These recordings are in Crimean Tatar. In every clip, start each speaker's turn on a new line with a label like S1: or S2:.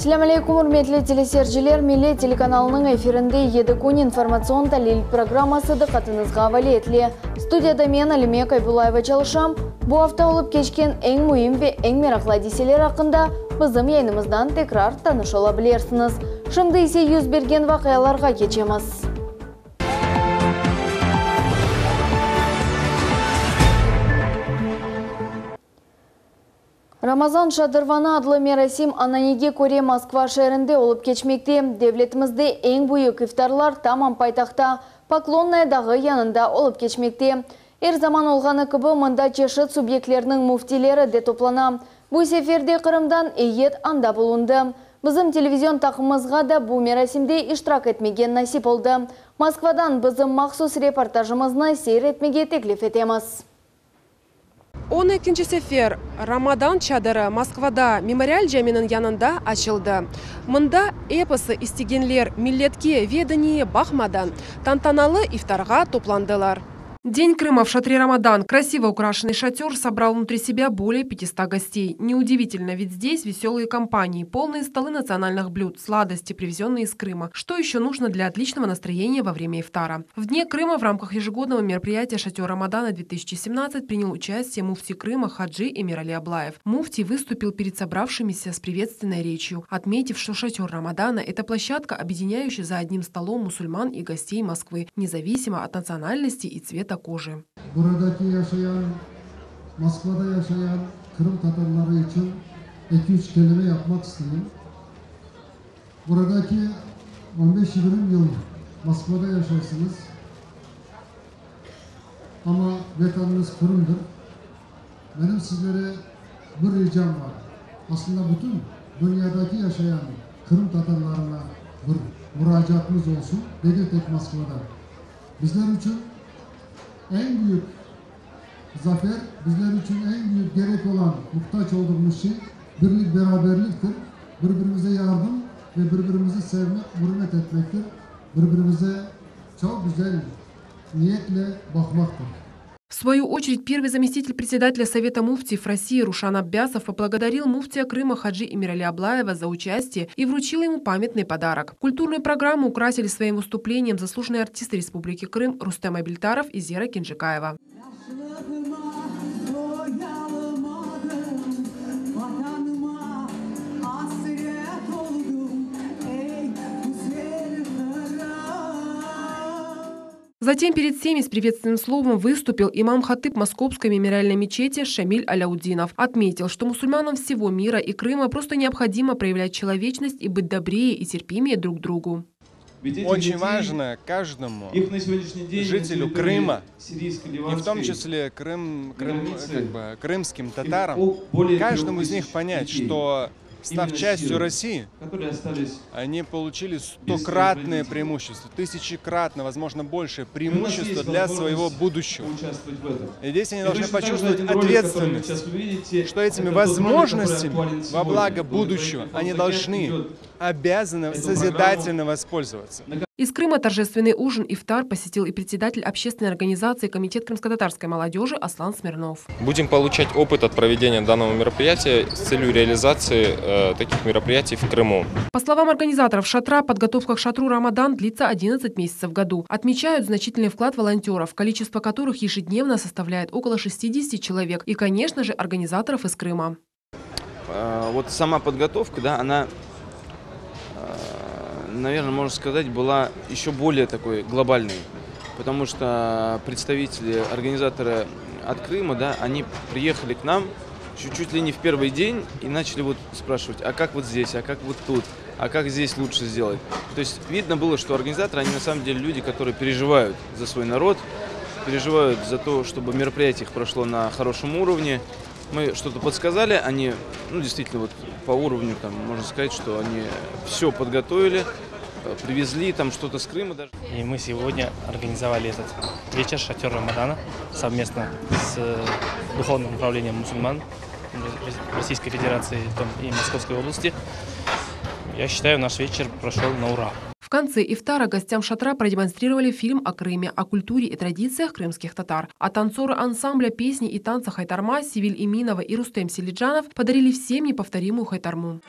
S1: Selâm aleykum, ürmetli teleseyirciler! Millet telekanalınıñ efirinde Yedi kün informatsion talil programması diqqatıñızğa avale etile. Studiyada men, Alime Kaybulayeva çalışam. Bu afta olıp keçken eñ müim ve eñ meraqlı adiseler aqqında bizim yayınımızdan tekrar tanış ola bilersiñiz. Şimdi ise yüz bergen vaqialarğa keçemiz. Ramazan şadırvanı adlı merasim ananege köre Moskva şeerinde olıp keçmekte. Devletimizde eñ büyük iftarlar tamam paytahta, Poklonnaya dağı yanında olıp keçmekte. Er zaman olğanı kibi, mında çeşit subyektlerniñ müftileri de toplana. Bu sefer de Qırımdan eyyet anda bulundı. Bizim televizion taqımımızğa da bu merasimde iştirak etmege nasip oldı. Moskvadan bizim mahsus reportajımıznı seyir etmege teklif etemiz.
S2: On ekinci sefer Ramadan çadırı Moskvada Memorial caminiñ yanında açıldı. Mında episi istegenler milletke ve dinine baqmadan tantanalı iftarğa toplandılar. День Крыма в шатре Рамадан. Красиво украшенный шатер собрал внутри себя более 500 гостей. Неудивительно, ведь здесь веселые компании, полные столы национальных блюд, сладости, привезенные из Крыма. Что еще нужно для отличного настроения во время ифтара? В Дне Крыма в рамках ежегодного мероприятия «Шатер Рамадана-2017» принял участие муфти Крыма Хаджи Эмирали Аблаев. Муфти выступил перед собравшимися с приветственной речью, отметив, что шатер Рамадана – это площадка, объединяющая за одним столом мусульман и гостей Москвы, независимо от национальности и цвета кожи.
S3: Buradaki yaşayan, Moskvada yaşayan Kırım Tatarları için 2-3 kelime yapmak istedim. Buradaki 15-20 yıl Moskvada yaşarsınız. Ama vatanınız Kırım'dır. Benim sizlere bir ricam var. Aslında bütün dünyadaki yaşayan Kırım Tatarlarına bir müracaatımız olsun, degil tek Moskvada. Bizler için en büyük zafer, bizler için en büyük gerek olan, muhtaç olduğumuz şey birlik beraberliktir. Birbirimize yardım ve birbirimizi sevmek, hürmet etmektir. Birbirimize çok güzel niyetle bakmaktır.
S2: В свою очередь, первый заместитель председателя Совета муфтиев России Рушан Аббясов поблагодарил муфтия Крыма Хаджи Эмирали Аблаева за участие и вручил ему памятный подарок. Культурную программу украсили своим выступлением заслуженные артисты Республики Крым Рустем Абильтаров и Зера Кенжикаева.
S4: Yaşlığıma doyalmadım, Vatanıma asret oldım, ey güzel Qırım.
S2: Затем перед всеми с приветственным словом выступил имам-хатыб Московской мемориальной мечети Шамиль Аляутдинов. Отметил, что мусульманам всего мира и Крыма просто необходимо проявлять человечность и быть добрее и терпимее друг к другу.
S5: Ведь этих
S6: Очень
S5: детей,
S6: важно каждому
S5: их на сегодняшний день на
S6: жителю
S5: территории
S6: Крыма, и в том
S5: сирийско-ливанской
S6: числе Крым, Крым,
S5: границы,
S6: как бы, крымским
S5: их
S6: татарам,
S5: более трех
S6: каждому из них
S5: тысяч
S6: понять,
S5: детей,
S6: что став
S5: именно
S6: частью
S5: сиров,
S6: России,
S5: которые остались
S6: они получили
S5: без своих
S6: стократное
S5: родителей.
S6: преимущество, тысячекратно, возможно, большее
S5: И у нас
S6: преимущество
S5: есть
S6: для своего
S5: возможность
S6: будущего.
S5: поучаствовать в этом.
S6: И здесь они
S5: И
S6: должны
S5: точно так же
S6: почувствовать
S5: один ролик, который вы
S6: ответственность,
S5: сейчас увидите,
S6: что этими
S5: это тот ролик, который
S6: возможностями
S5: актуален
S6: во
S5: сегодня.
S6: благо
S5: Благотворительный
S6: будущего
S5: фонд
S6: они
S5: «Закят»
S6: должны,
S5: идет
S6: обязаны
S5: эту
S6: созидательно
S5: программу
S6: воспользоваться.
S2: Из Крыма торжественный ужин «Ифтар» посетил и председатель общественной организации Комитет крымско-татарской молодежи Аслан Смирнов.
S7: Будем получать опыт от проведения данного мероприятия с целью реализации таких мероприятий в Крыму.
S2: По словам организаторов шатра, подготовка к шатру «Рамадан» длится 11 месяцев в году. Отмечают значительный вклад волонтеров, количество которых ежедневно составляет около 60 человек. И, конечно же, организаторов из Крыма.
S8: Вот сама подготовка, да, она, наверное, можно сказать, была еще более такой глобальной, потому что представители, организаторы от Крыма, да, они приехали к нам чуть ли не в первый день и начали вот спрашивать, а как вот здесь, а как вот тут, а как здесь лучше сделать. То есть видно было, что организаторы, они на самом деле люди, которые переживают за свой народ, переживают за то, чтобы мероприятие их прошло на хорошем уровне. Мы что-то подсказали, они, действительно, вот по уровню, можно сказать, что они все подготовили, привезли там что-то с Крыма даже.
S9: И мы сегодня организовали этот вечер «Шатер Рамадана» совместно с Духовным управлением мусульман Российской Федерации и Московской области. Я считаю, наш вечер прошел на ура.
S2: В конце ифтара гостям шатра продемонстрировали фильм о Крыме, о культуре и традициях крымских татар. А танцоры ансамбля песни и танца «Хайтарма» Севиль Иминова и Рустем Селиджанов подарили всем неповторимую хайтарму.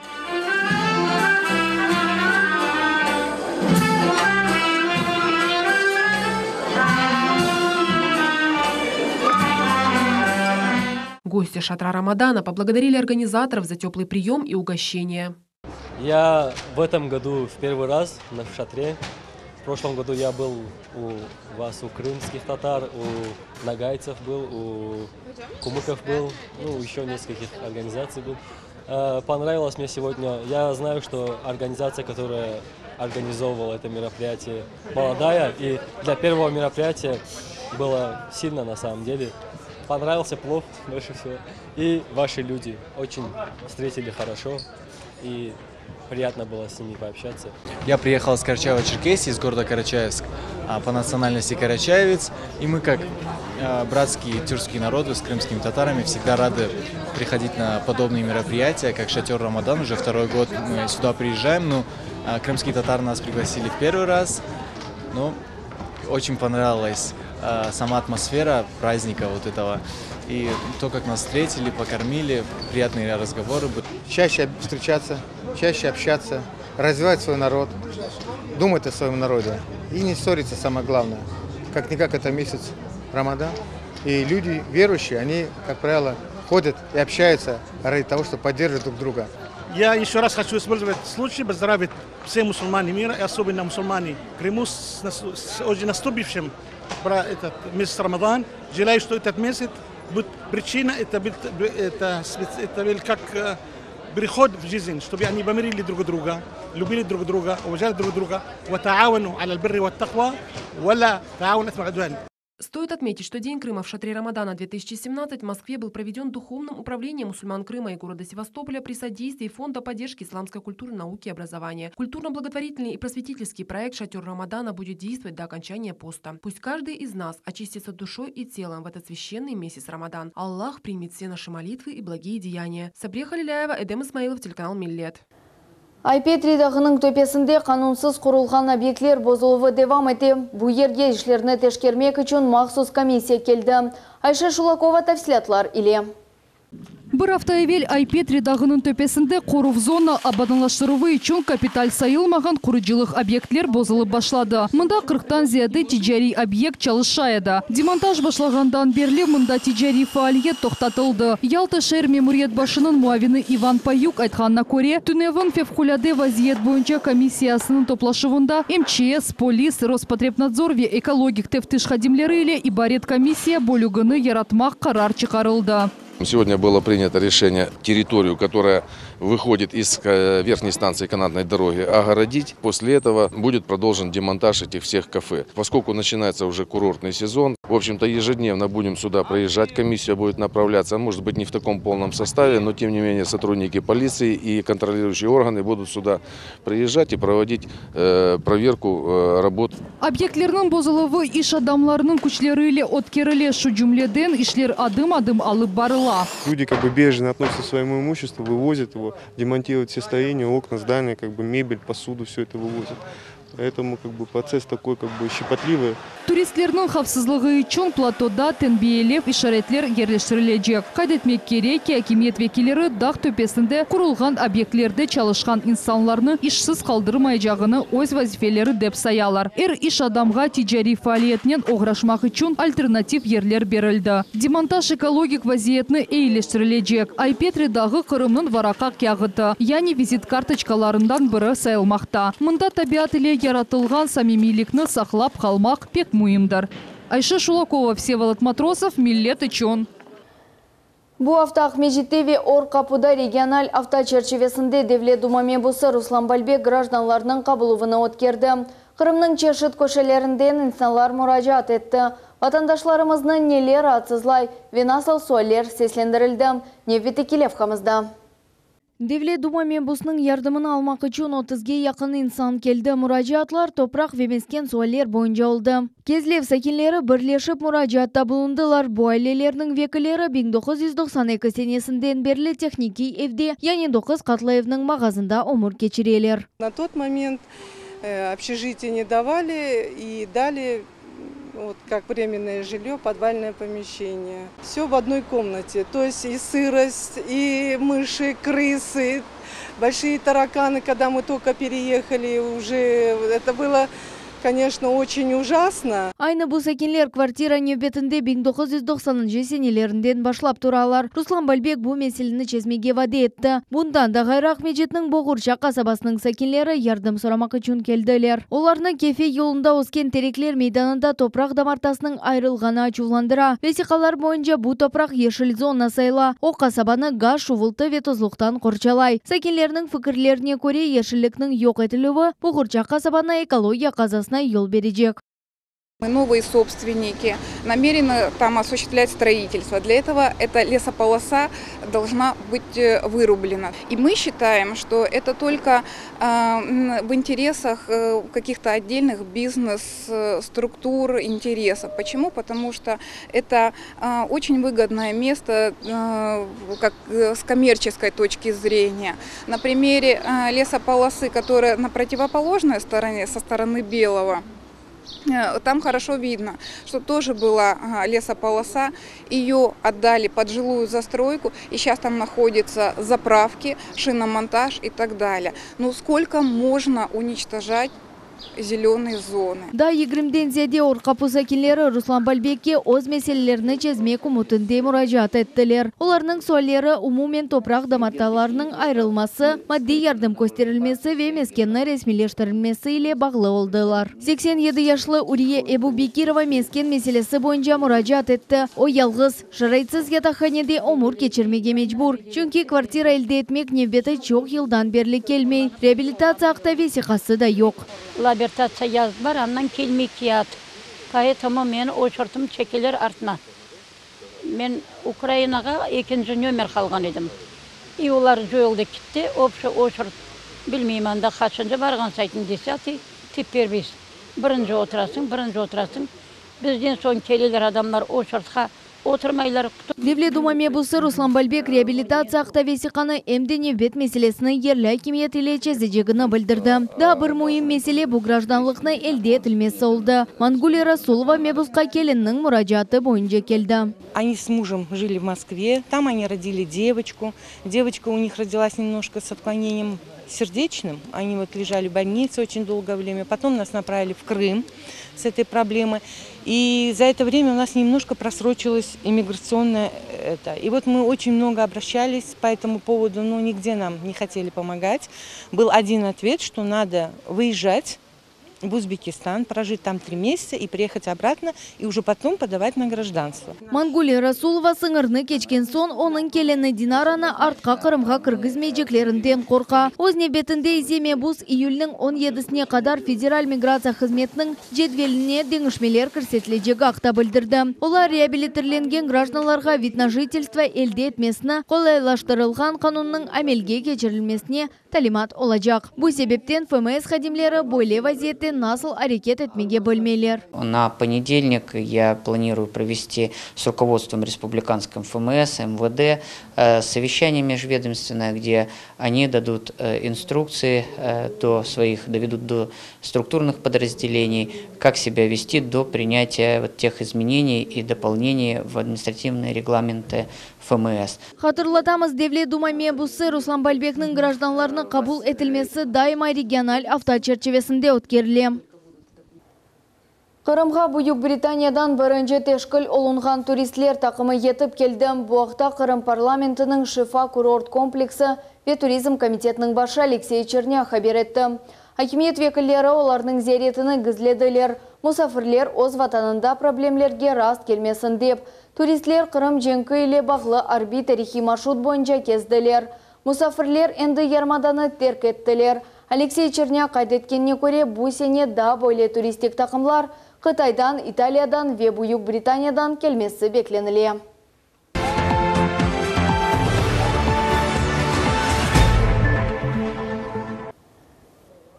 S2: Гости шатра Рамадана поблагодарили организаторов за теплый прием и угощение.
S10: Я в этом году в первый раз на шатре. В прошлом году я был у вас, у крымских татар, у ногайцев был, у кумыков был, ну, еще нескольких организаций был. Э, понравилось мне сегодня. Я знаю, что организация, которая организовывала это мероприятие, молодая. И для первого мероприятия было сильно на самом деле. Понравился плов больше всего. И ваши люди очень встретили хорошо. И приятно было с ними пообщаться.
S11: Я приехал из Карачаево-Черкесии, из города Карачаевск, а, по национальности карачаевец. И мы, как а, братские тюркские народы с крымскими татарами, всегда рады приходить на подобные мероприятия, как Шатер Рамадан. Уже второй год мы сюда приезжаем. Ну, а, крымские татары нас пригласили в первый раз. Ну, очень понравилась сама атмосфера праздника вот этого. И то, как нас встретили, покормили, приятные разговоры.
S12: Чаще встречаться, чаще общаться, развивать свой народ, думать о своем народе и не ссориться, самое главное. Как-никак это месяц Рамадан. И люди верующие, они, как правило, ходят и общаются ради того, чтобы поддерживать друг друга.
S13: Я еще раз хочу использовать случай, поздравить все мусульмане мира, и особенно мусульмане Крыму, с, с очень наступившим про этот месяц Рамадан. Желаю, что этот месяц будет причина, это, будет, это, это как э, переход в жизнь, чтобы они помирили друг друга, любили друг друга, уважали друг друга, وتعاونوا على البر والتقوى ولا تعاونوا على العدوان.
S2: Стоит отметить, что День Крыма в шатре Рамадана 2017 в Москве был проведен Духовным управлением мусульман Крыма и города Севастополя при содействии Фонда поддержки исламской культуры, науки и образования. Культурно-благотворительный и просветительский проект «Шатер Рамадана» будет действовать до окончания поста. Пусть каждый из нас очистится душой и телом в этот священный месяц Рамадан. Аллах примет все наши молитвы и благие деяния. Сабрия Халиляева, Эдем Исмаилов, телеканал «Миллет».
S1: Ay-Petri dağınıñ töpesinde qanunsız qurulğan obyektler bozuluvı devam ete. Bu yerge işlerni teşkermek içün mahsus komissiya keldi. Ayşe Şulakova tafsilâtlar ile.
S14: Bir afta evel Ay-Petri dağınıñ töpesinde qoruv zona abadanlaştıruvı içün kapital sayılmağan qurucılıq obyektler bozulıp başladı. Mında qırqtan ziyade ticariy obyekt çalışa edi. Demontaj başlağandan berli mında ticariy faaliyet toqtatıldı. Yalta şeer memuriyet başınıñ muavini İvan Payuk aytqanına köre, tünevin Fevqulâde vaziyet boyunca komissiyasınıñ toplaşuvında MÇS, polis, Rospotrebnadzor ve ekologik teftiş hadimleri ile ibaret komissiya bölügini yaratmaq qarar çıqarıldı.
S15: Сегодня было принято решение территорию, которая выходит из э, верхней станции канатной дороги, огородить. После этого будет продолжен демонтаж этих всех кафе. Поскольку начинается уже курортный сезон, в общем-то ежедневно будем сюда проезжать, комиссия будет направляться, может быть не в таком полном составе, но тем не менее сотрудники полиции и контролирующие органы будут сюда приезжать и проводить э, проверку э, работ.
S14: Obyektlerniñ bozuluvı iş adamlarınıñ küçleri ile ötkerile, şu cümleden işler adım-adım alıp barıla.
S16: Люди как бы бережно относятся к своему имуществу, вывозят его, демонтируют все строения, окна, здания, как бы мебель, посуду, все это вывозят. Поэтому как бы процесс такой как бы щепотливый.
S14: Turistlerniñ havfsızlığı içün platoda tenbiyelev işaretler yerleştirilecek. Qayd etmek kerek ki, akimiyet vekilleri dağ töpesinde qurulğan obyektlerde çalışqan insanlarnı işsiz qaldırmaycağını öz vazifeleri dep sayalar. Er iş adamğa ticariy faaliyetnen oğraşmaq içün alternativ yerler berildi. Demontaj ekologik vaziyetni eyileştirilecek. Ay-Petri dağı Qırımnıñ varaqa kâğıtı, yani vizit kartoçkalarından biri sayılmaqta. Mında tabiat ile yaratılğan samimiylikni saqlap qalmaq pek müimdir. Ayşe Şulakova, Vsevolod Matrosov, Millet içün.
S1: Bu afta Aqmescitte ve Or Qapuda regional afta çerçivesinde Devlet Duma mebusı Ruslan Balbek grajdanlarnıñ qabuluvını ötkerdi. Qırımnıñ çeşit köşelerinden insanlar muracaat etti. Vatandaşlarımıznı neler raatsızlay ve nasıl sualler seslendirildi? Nevbetteki levhamızda. Devlet Duma mebusınıñ yardımını almaq içün otuzge yaqın insan keldi. Muracaatlar topraq ve mesken sualler boyunca oldı. Kezlev sakinleri birleşip muracaatta bulundılar. Bu ailelerniñ vekilleri 1992 senesinden berli tehnikiy evde, yani doquz qatlı evniñ mağazında ömür keçireler.
S17: На тот момент э, общежитие не давали и дали вот как временное жилье, подвальное помещение. Все в одной комнате, то есть и сырость, и мыши, крысы. Большие тараканы, когда мы только переехали, уже это было, конечно, очень ужасно.
S1: Aynı bu sakinler kvartira nevbetinde 1990-ncı senelerinden başlap turalar. Ruslan Balbek bu meseleni çezmege vade etti. Bundan da ğayrı Aqmescitniñ Boğurça qasabasınıñ sakinleri yardım soramaq içün keldiler. Olarnı Kefe yolunda ösken terekler meydanında topraq damartasınıñ ayırılğanı açuvlandıra. Vesiqalar boyunca bu topraq yeşil zona sayıla, o qasabanı gaz, şuvultı ve tozluqtan qorçalay. Sakinlerniñ fikirlerine köre, yeşillikniñ yoq etilüvi Boğurça qasabanı ekologiya qazasına yol berecek.
S18: Новые собственники намерены там осуществлять строительство. Для этого эта лесополоса должна быть э, вырублена. И мы считаем, что это только в интересах э, каких-то отдельных бизнес-структур, интересов. Почему? Потому что это очень выгодное место э, как с коммерческой точки зрения. На примере лесополосы, которая на противоположной стороне, со стороны Белого, Э, там хорошо видно, что тоже была лесополоса, ее отдали под жилую застройку, и сейчас там находятся заправки, шиномонтаж и так далее. Ну сколько можно уничтожать зеленые зоны?
S1: Daa yigirmiden ziyade Or Qapu sakinleri Ruslan Balbekke öz meselelerini çezmek ümütinde muracaat ettiler. Olarnıñ sualleri umumen topraq damartalarınıñ ayırılması, maddiy yardım kösterilmesi ve meskenni resmiyleştirilmesi ile bağlı oldılar. 87 yaşlı Uriye Ebubekirova mesken meselesi boyunca muracaat etti. O yalğız, şaraitsiz yataqhanede ömür keçirmege mecbur, çünki kvartira elde etmek nevbeti çoq yıldan berli kelmey, reabilitatsiya aqta vesiqası da yoq.
S19: Labirtatsiya yazdılar, andan kelmey kâğıt. Poetomu meni oçurtım çekeler artına. Men Ukrainağa ekinci nömer qalğan edim. I olar coyuldı kitti, obşi oçurt bilmeyim anda qaçıncı barğan saytın desâtıy, teper biz birinci oturasıñ, birinci oturasıñ. Bizden soñ keleler adamlar oçurtqa oturmaylar.
S1: Devlet Duma mebusı Ruslan Balbek reabilitatsiya aqta vesiqanı em de nevbet meselesini yerli akimiyet ile çezecegini bildirdi. Daa bir müim mesele bu grajdanlıqnı elde etilmesi oldı. Mangule Rasulova mebusqa kelinniñ muracaatı boyunca keldi.
S20: Они с мужем жили в Москве, там они родили девочку. Девочка у них родилась немножко с отклонением сердечным. Они вот лежали в больнице очень долгое время. Потом нас направили в Крым с этой проблемой. И за это время у нас немножко просрочилась иммиграционная это. И вот мы очень много обращались по этому поводу, но нигде нам не хотели помогать. Был один ответ, что надо выезжать в Узбекистан, прожить там 3 месяца и приехать обратно, и уже потом подавать на гражданство.
S1: Mangule Rasulova sıñırnı keçken soñ onıñ kelini Dinaranı artqa Qırımğa kirgizmeyceklerinden qorqa. Öz nevbetinde ise mebus iyülniñ 17-sine qadar Federal migratsiya hızmetiniñ cedveline deñişmeler kirsetilecegi aqta bildirdi. Olar reabilitirlengen grajdanlarğa vid na jitelstvo elde etmesini qolaylaştırılğan qanunnıñ amelge keçirilmesine talimat olacaq. Bu sebepten FMS hadimleri böyle vaziyette nasıl areket etmege bilmeyler.
S21: На понедельник я планирую провести с руководством республиканским ФМС, МВД э, совещание межведомственное, где они дадут э, инструкции э, до своих, доведут до структурных подразделений, как себя вести до принятия вот тех изменений и дополнений в административные регламенты ФМС.
S1: Hatırlatamız, Devlet Duma mebusı Ruslan Balbekniñ grajdanlarnı qabul etilmesi daima regional afta çerçivesinde ötkerile. Qırımğa Büyük Britaniyadan birinci teşkil olunğan turistler taqımı yetip keldi. Bu aqta Qırım parlamentiniñ Şifa kurort kompleksi ve turizm komitetiniñ başı Aleksey Çernâ haber etti. Akimiyet vekilleri olarnıñ ziyaretini gizlediler. Musafirler öz vatanında problemlerge rast kelmesin dep. Turistler Qırım cenki ile bağlı arbiy tarihiy marşrut boyunca kezdiler. Musafirler endi yarımadanı terk ettiler. Aleksey Çernâ qayd etkenine köre, bu sene daa böyle turistik taqımlar Qıtaydan, İtaliyadan ve Büyük Britaniyadan kelmesi beklenile.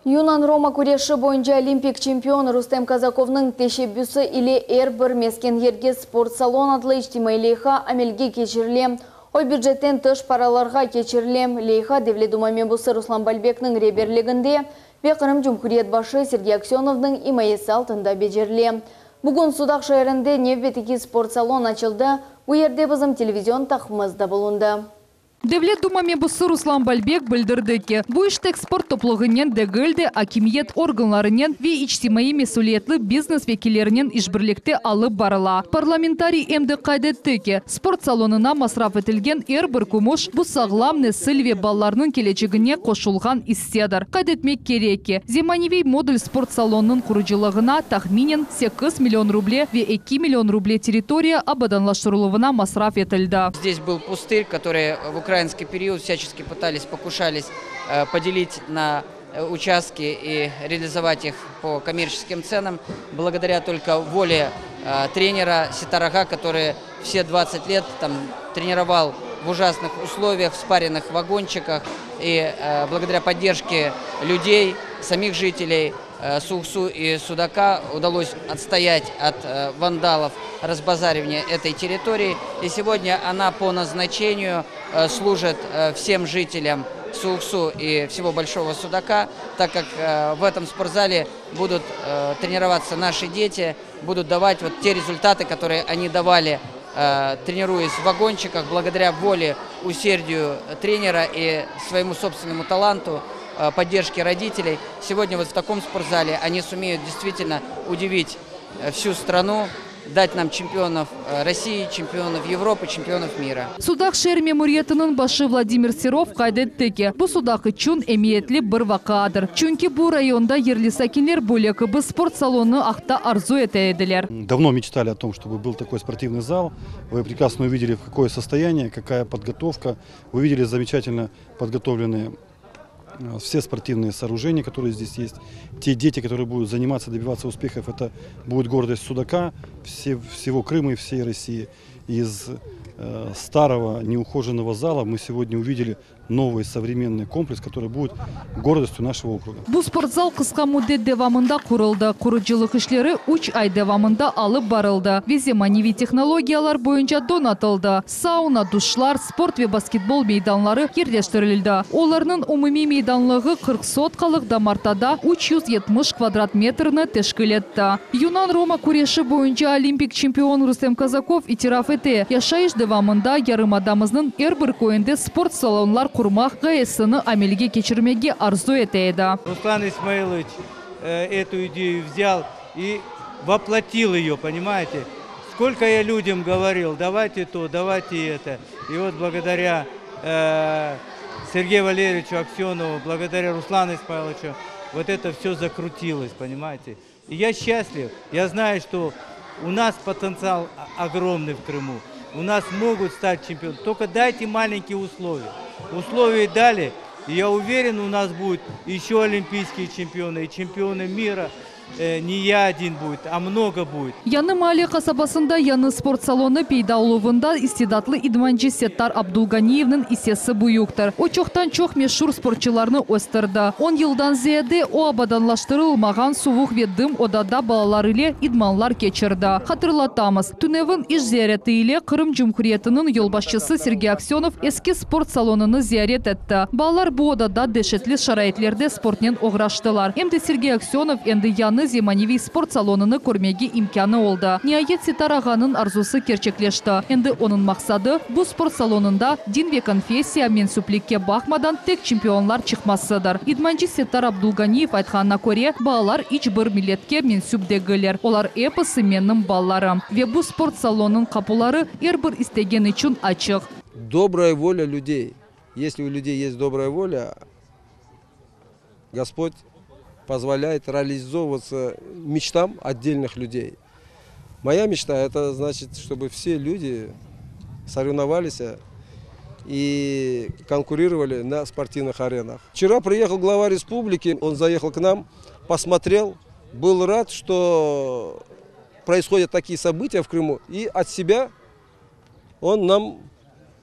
S1: Yunan-Roma küreşi boyunca olimpik çempion Rustem Kazakovnıñ teşebbüsi ile er bir mesken yerge sport salon adlı içtimaiy leyha amelge keçirile. O bücetten tış paralarğa keçirile. Leyha Devlet Duma mebusı Ruslan Balbekniñ reberliginde ve Qırım Cumhuriyet başı Sergey Aksönovnıñ imayesi altında becerile. Bugün Sudaq şeerinde nevbetteki sport salon açıldı. Bu yerde bizim televizion taqımımız da bulundı.
S14: Devlet Duma mebusı Ruslan Balbek bildirdi ki, bu iş tek sport toplulığınen degil de, akimiyet organlarınen ve içtimaiy mesüliyetli biznes vekillerinen işbirlikte alıp barıla. Parlamentariy em de qayd etti ki, sport salonına masraf etilgen er bir kümüş, bu sağlam nesil ve balalarnıñ kelecegine qoşulğan issedir. Qayd etmek kerek ki, zemaneviy modul sport salonınıñ qurucılığına tahminen 8 million ruble ve 2 million ruble territoriya abadanlaştırıluvına masraf etildi.
S21: Здесь был пустырь, который в украинский период всячески пытались, покушались поделить на участки и реализовать их по коммерческим ценам. Благодаря только воле тренера Сетар-ага, который все 20 лет там тренировал в ужасных условиях, в спаренных вагончиках. И благодаря поддержке людей, самих жителей Суук-Су и Судака удалось отстоять от вандалов разбазаривание этой территории. И сегодня она по назначению служит всем жителям Суук-Су и всего Большого Судака, так как в этом спортзале будут тренироваться наши дети, будут давать вот те результаты, которые они давали, тренируясь в вагончиках, благодаря воле, усердию тренера и своему собственному таланту, поддержке родителей. Сегодня вот в таком спортзале они сумеют действительно удивить всю страну, дать нам чемпионов России, чемпионов Европы, чемпионов мира.
S14: Sudaq şeer memuriyetiniñ başı Vladimir Serov qayd etti ki, bu Sudaq içün emiyetli bir vaqiadır. Çünki bu rayonda yerli sakinler böyle kibi sport salonı aqta arzu ete ediler.
S3: Давно мечтали о том, чтобы был такой спортивный зал. Вы прекрасно увидели, в какое состояние, какая подготовка. Вы видели замечательно подготовленные все спортивные сооружения, которые здесь есть. Те дети, которые будут заниматься, добиваться успехов, это будет гордость Судака, все, всего Крыма и всей России. Из старого неухоженного зала мы сегодня увидели новый современный комплекс, который будет гордостью нашего округа.
S14: Bu sportzal qısqa müddet devamında quruldı. Qurucılıq işleri 3 ay devamında alıp barıldı ve zemaneviy tehnologiyalar boyunca donatıldı. Sauna, duşlar, sport ve basketbol meydanları yerleştirildi. Olarnıñ umumiy meydanlığı 40 sotkalıq damartada 370 kvadrat metrni teşkil etti. Yunan-Roma küreşi boyunca olimpik çempion Rustem Kazakov itiraf ete. Yaşayış devamında yarımadamıznıñ er bir köyünde sport salonlar qurmaq ğayesini amelge keçirmege arzu ete edi.
S22: Руслан Исмаилович эту идею взял и воплотил ее, понимаете? Сколько я людям говорил, давайте то, давайте это. И вот благодаря Сергею Валерьевичу Аксенову, благодаря Руслану Исмаиловичу, вот это все закрутилось, понимаете? И я счастлив, я знаю, что у нас потенциал огромный в Крыму. У нас могут стать чемпионом. Только дайте маленькие условия. Условия дали, и я уверен, у нас будут еще олимпийские чемпионы и чемпионы мира. Не я один будет, а много будет.
S14: Yañı Maale qasabasında yañı sport salonı peyda oluvında istidatlı idmancı Settar Abdulganiyevniñ issesi büyüktir. O çoqtan çoq meşur sportçılarnı östürdi. 10 yıldan ziyade o abadanlaştırılmağan suvuq ve dım odada balalar ile idmanlar keçirdi. Hatırlatamız, tünevin iş ziyareti ile Qırım Cumhuriyetiniñ yolbaşçısı Sergey Aksenov eski sport salonını ziyaret etti. Balalar bu odada deşetli şaraitlerde sportnen oğraştılar. Em de Sergey Aksenov endi yañı zemaneviy sport salonını körmege imkânı oldı. Niayet Settar ağanıñ arzusı kerçekleşti. Endi onıñ maqsadı bu sport salonında din ve konfessiya mensüplikke baqmadan tek çempionlar çıqmasıdır. İdmancı Settar Abdulganiyev aytqanına köre, balalar iç bir milletke mensüp degiller. Olar episi menim balalarım. Ve bu sport salonınıñ qapuları er bir istegen içün açıq.
S23: Добрая воля людей. Если у людей есть добрая воля, Господь позволяет реализовываться мечтам отдельных людей. Моя мечта – это значит, чтобы все люди соревновались и конкурировали на спортивных аренах. Вчера приехал глава республики, он заехал к нам, посмотрел, был рад, что происходят такие события в Крыму, и от себя он нам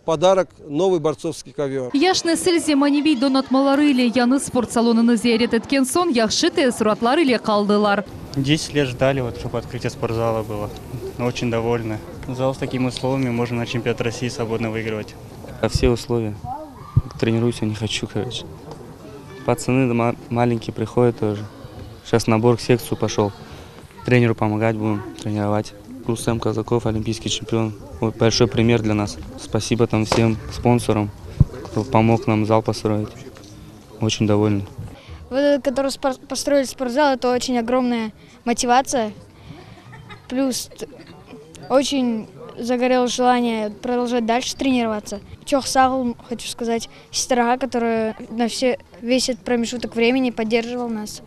S23: подарок новый борцовский ковер.
S14: Yaş nesil zemaneviy donatmaları ile yañı sport salonını ziyaret etken soñ yahşı teessuratlar ile qaldılar.
S24: 10 лет ждали, вот, чтобы открытие спортзала было. Очень довольны. Зал с такими условиями, можно на чемпионат России свободно выигрывать.
S25: А все условия. Тренируюсь я не хочу, короче. Пацаны маленькие приходят тоже. Сейчас набор в секцию пошел. Тренеру помогать будем, тренировать. Рустем Казаков, олимпийский чемпион. Вот большой пример для нас. Спасибо там всем спонсорам. Помог нам зал построить. Очень довольны.
S4: Вот этот, который построили спортзал, это очень огромная мотивация. Плюс очень загорелось желание продолжать дальше тренироваться. Çoq sağ ol, хочу сказать, сестра, которая на все, весь этот промежуток времени поддерживал нас,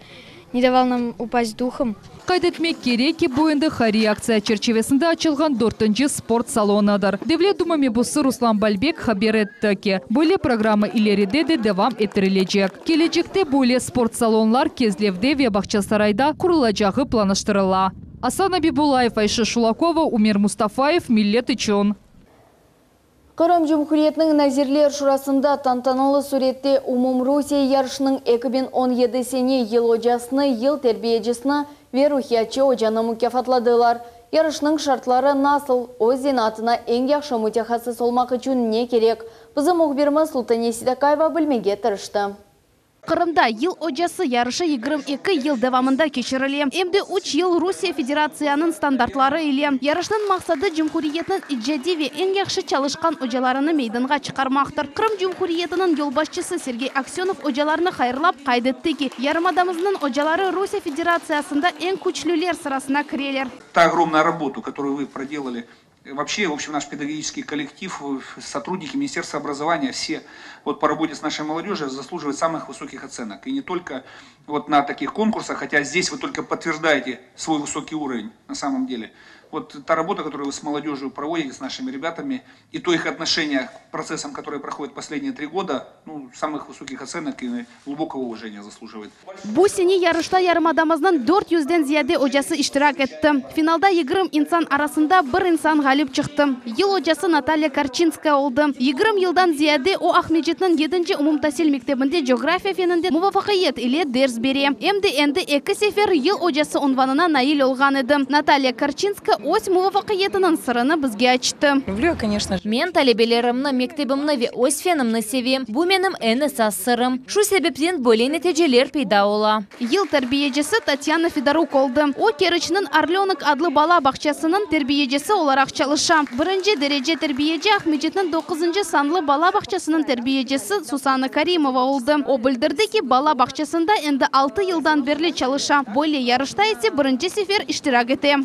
S4: не давал нам упасть духом.
S14: Qayd etmek kerek ki, bu endi hayriye aktsiya çerçivesinde açılğan dörtünci sport salonıdır. Devlet Duma mebusı Ruslan Balbek haber etti ki, böyle programma ileride de devam ettirilecek. Kelecekte böyle sport salonlar Kezlevde ve Bağçasarayda qurulacağı planlaştırıla. Asan Abibullayev, Ayşe Şulakova, Umer Mustafayev, Millet içün.
S1: Qırım Cumhuriyetiniñ Nazirler Şurasında tantanalı sürette Umumrusiye yarışınıñ 2017 sene Yıl ocasını, Yıl terbiyecisini ve Ruhiyatçı ocanı mukâfatladılar. Yarışnıñ şartları nasıl, öz zenaatına eñ yahşı mütehassıs olmaq içün ne kerek, bizim mühbirimiz Sultane Seytakayeva bilmege tırıştı.
S5: Qırımda Yıl ocası yarışı 22 yıl devamında keçirile, em de üç yıl Rusiye Federatsiyanıñ standartları ile. Yarışnıñ maqsadı, cumhuriyetniñ icadiy ve eñ yahşı çalışqan ocalarını meydanğa çıqarmaqtır. Qırım Cumhuriyetiniñ yolbaşçısı Sergey Aksönov ocalarnı hayırlap, qayd etti ki, yarımadamıznıñ ocaları Rusiye Federatsiyasında eñ küçlüler sırasına kireler.
S6: Ta огромная работа, которую вы проделали Вообще, в общем, наш педагогический коллектив, сотрудники Министерства образования, все вот по работе с нашей молодежью заслуживают самых высоких оценок. И не только вот на таких конкурсах, хотя здесь вы только подтверждаете свой высокий уровень на самом деле. Вот та работа, которую вы с молодежью проводите, с нашими ребятами, и то их отношение к процессам, которые проходят последние три года, ну, самых высоких оценок и глубокого уважения заслуживает.
S5: Bu sene yarışta yarımadamıznıñ 400-den ziyade ocası iştirak etti. Finalda 20 insan arasında bir insan ğalip çıqtı. Yıl ocası Natalya Korçinskaya oldı. 20 yıldan ziyade o Aqmescitniñ 7 umumtasil mektebinde coğrafiya feninde muvafaqiyet ile ders bere. Em de endi eki sefer yıl ocası unvanına nail olğan edi. Natalya Korçinskaya öz muvafaqiyetiniñ sırını bizge açtı.
S7: Люблю, конечно. Men talebelerimni, mektebimni ve öz fenimni sevem. Bu menim eñ esas sırım. Şu sebepten böyle neticeler peyda ola.
S5: Yıl terbiyecisi Tatyana Fedoruk oldı. O, Keriçniñ Orlönok adlı bala bağçasınıñ terbiyecisi olaraq çalışa. Birinci derece terbiyeci Aqmescitniñ doquzıncı sanlı bala bağçasınıñ terbiyecisi Susanna Karimova oldı. O bildirdi ki, bala bağçasında endi altı yıldan berli çalışa, böyle yarışta ise birinci sefer iştirak ete.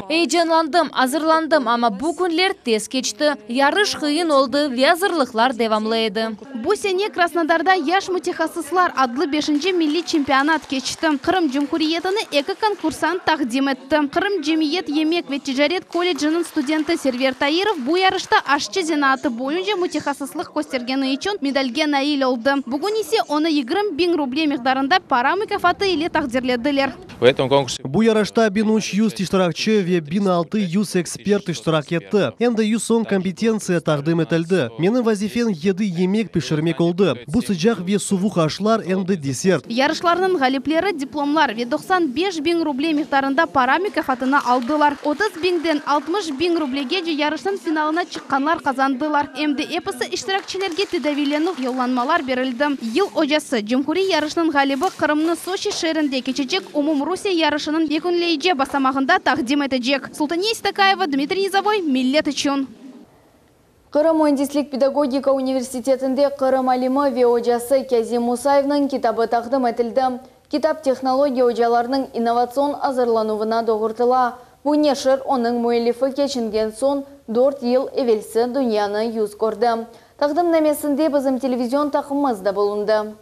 S7: Eyecanlandım, azırlandım, amma bu künler tez keçti. Yarış qıyın oldı ve azırlıqlar devamlı edi.
S5: Bu sene Krasnodarda Yaş mütehassıslar adlı beşinci milliy çempionat keçti. Qırım Cumhuriyetini eki konkursant taqdim etti. Qırım cemiyet yemek ve ticaret kolleciniñ studenti Server Tairov bu yarışta aşçı zenaatı boyunca mütehassıslıq köstergeni içün medalge nail oldı. Bugün ise onı 20 biñ ruble miqdarında para mukâfatı ile taqdirlediler.
S8: В этом конкурсе
S26: Bu yarışta 1300 iştirakçi ve 1600 ekspert iştirak etti. Endi 110 kompetentsiya taqdim etildi. Menim vazifem 7 yemek pişirmek oldı. Bu sıcaq ve suvuq aşlar em de desert.
S5: Yarışlarnıñ ğalipleri diplomlar ve 95 biñ ruble miqdarında para mukâfatını aldılar. 30 biñden 60 biñ rublegece yarışnıñ finalına çıqqanlar qazandılar. Em de episi iştirakçilerge tedaviylenüv yollanmalar berildi. Yıl ocası cumhuriy yarışnıñ ğalibi Qırımnı Soçi şeerinde keçecek Umumrusiye yarışınıñ yekünleyici basamağında taqdim etecek. Sultaniye Seytakayeva, Dmitriy Nizavoy, Millet içün.
S1: Qırım müendislik pedagogika universitetinde Qırım alimi ve ocası Kazim Musayevniñ kitabı taqdim etildi. Kitap tehnologiya ocalarınıñ innovatsion azırlanuvına doğrultıla. Bu neşir onıñ müellifi keçingen soñ 4 yıl evelsi dünyanı yüz kördi. Taqdimnamesinde bizim televizion taqımımız da bulundı.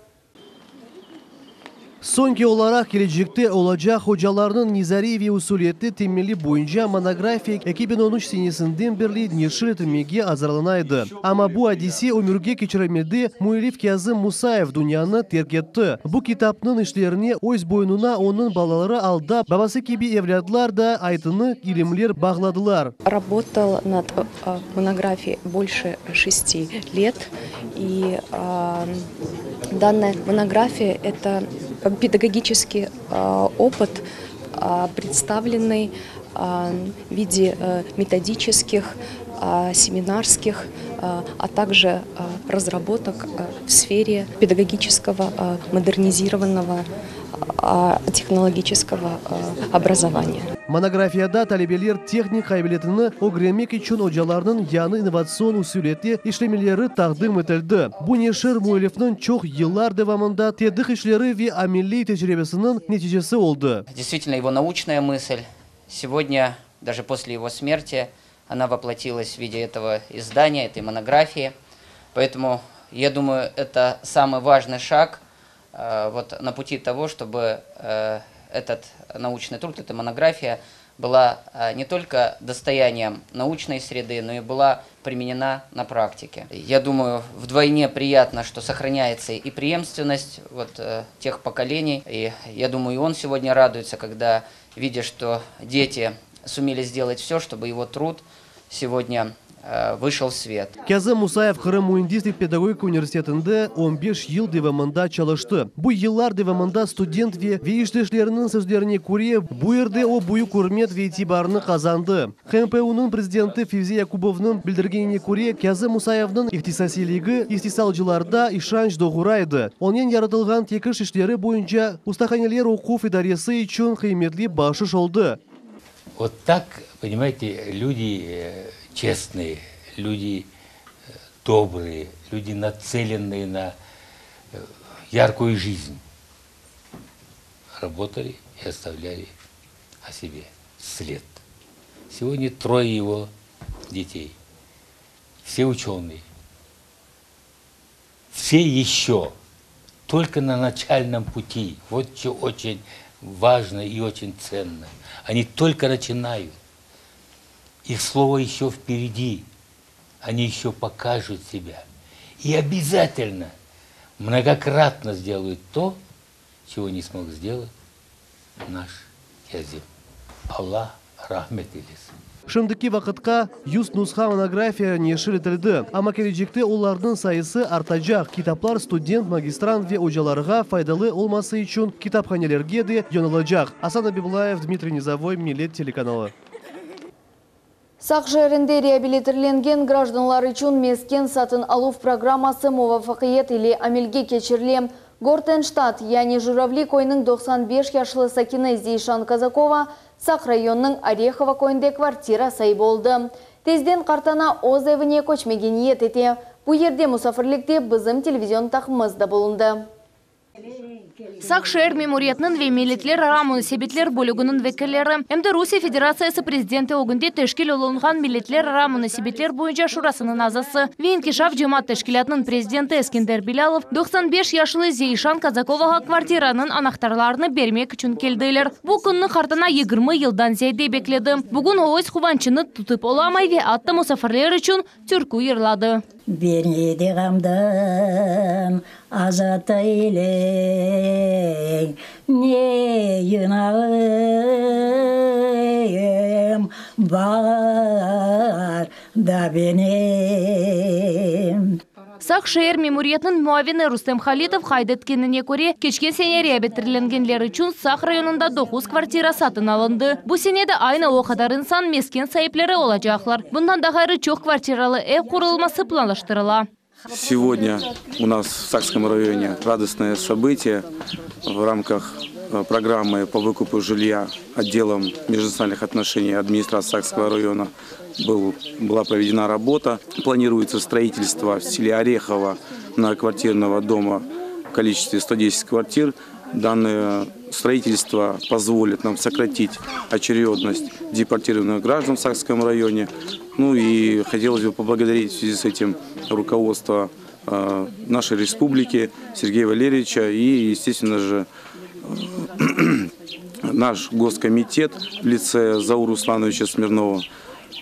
S26: Soñki olaraq kelecekte olacaq ocalarnıñ nazariy ve usuliyetli temeli boyunca monografiya 2013 senesinden berli neşir etilmege azırlana edi. Amma bu adise ömürge keçirilmedi, müellif Kazim Musayev dünyanı terk etti. Bu kitapnıñ işlerini öz boynuna onıñ balaları aldı, babası kibi evlâtlar da aytını ilimler bağladılar.
S27: Работал над монографией больше шести лет. И данная монография – это педагогический опыт, представленный в виде методических, семинарских, а также разработок в сфере педагогического модернизированного. технологического образования.
S26: Monografiyada talebeler tehnik qabiliyetini ögrenmek içün ocalarnıñ yañı innovatsion usuliyette işlemeleri taqdim etildi. Bu neşir müellifniñ çoq yıllar devamında tedqiq işleri ve ameliy tecribesiniñ neticesi oldı.
S21: Действительно, его научная мысль сегодня, даже после его смерти, она воплотилась в виде этого издания, этой монографии. Поэтому, я думаю, это самый важный шаг вот на пути того, чтобы этот научный труд, эта монография была не только достоянием научной среды, но и была применена на практике. Я думаю, вдвойне приятно, что сохраняется и преемственность вот, тех поколений. И я думаю, и он сегодня радуется, когда видя, что дети сумели сделать все, чтобы его труд сегодня вышел в свет.
S26: Kâzim Musayev Qırım müendislik pedagogika universitetinde 15 yıl devamında çalıştı. Bu yıllar devamında student ve ve işdeşleriniñ sözlerine köre, bu yerde o büyük ürmet ve itibarnı qazandı. QMPUnıñ prezidenti Fevzi Yakubovnıñ bildirgenine köre, Kâzim Musayevniñ ihtisasiyligi istisalcılarda işanç doğura edi. Onen yaratılğan tekiş işleri boyunca ustahaneler oquv idaresi içün qıymetli bahşış oldı.
S2: Вот так, понимаете, люди честные, люди добрые, люди, нацеленные на яркую жизнь, работали и оставляли о себе след. Сегодня трое его детей, все ученые, все еще только на начальном пути. Вот что очень важно и очень ценно. Они только начинают. Их слово еще впереди. Они еще покажут себя. И обязательно многократно сделают то, чего не смог сделать наш Кязим. Allah rahmet eylesin.
S26: Şimdiki vaqıtqa 100 nusha monografiya neşir etildi, amma kelecekte olarnıñ sayısı artacaq. Kitaplar student, magistrant ve ocalarğa faydalı olması içün kitaphanelerge de yollanılacaq. Asan Abibullayev, Dmitriy Nizovoy, Millet telekanalı.
S1: Saq şeerinde reabilitirlengen grajdanlar içün mesken satın aluv programması muvafaqiyet ile amelge keçirile. Gortenştat, yani Juravli köyüniñ 95 yaşlı sakini Zeyşan Kazakova Saq rayonınıñ Orehovo köyünde kvartira saibi oldı. Tezden qartana öz evine köçmege niyet ete. Bu yerde musafirlikte bizim televizion taqımımız da bulundı.
S5: Saq şeer memuriyetiniñ ve milletlerara munasebetler bölüginiñ vekilleri, em de Rusiye Federatsiyası prezidenti ögünde teşkil olunğan Milletlerara munasebetler boyunca şurasınıñ azası ve İnkişaf cemaat teşkilâtınıñ prezidenti Eskender Bilâlov 95 yaşlı Zeyşan Kazakovağa kvartiranıñ anahtarlarını bermek içün keldiler. Bu künni qartana 20 yıldan ziyade bekledi. Bugün o öz quvançını tutıp olamay ve atta musafirler içün türkü yırladı.
S8: Beni de ğamdan azat eyle, Ne günahım bar da benim.
S5: Saq şeer memuriyetiniñ muavini Rustem Halitov qayd etkenine köre, keçken sene reabilitirlengenler içün Saq rayonında 9 kvartira satın alındı. Bu sene de aynı o qadar insan mesken saipleri olacaqlar. Bundan da ğayrı çoq kvartiralı ev qurulması planlaştırıla.
S9: Сегодня у нас в Сакском районе радостное событие в рамках э, программы по выкупу жилья отделом межнациональных отношений администрации Сакского района был, была проведена работа. Планируется строительство в селе Орехово многоквартирного дома в количестве 110 квартир. Данное строительство позволит нам сократить очередность депортированных граждан в Сакском районе. Ну и хотелось бы поблагодарить в связи с этим руководство э, нашей республики Сергея Валерьевича и, естественно же, наш госкомитет в лице Заура Руслановича Смирнова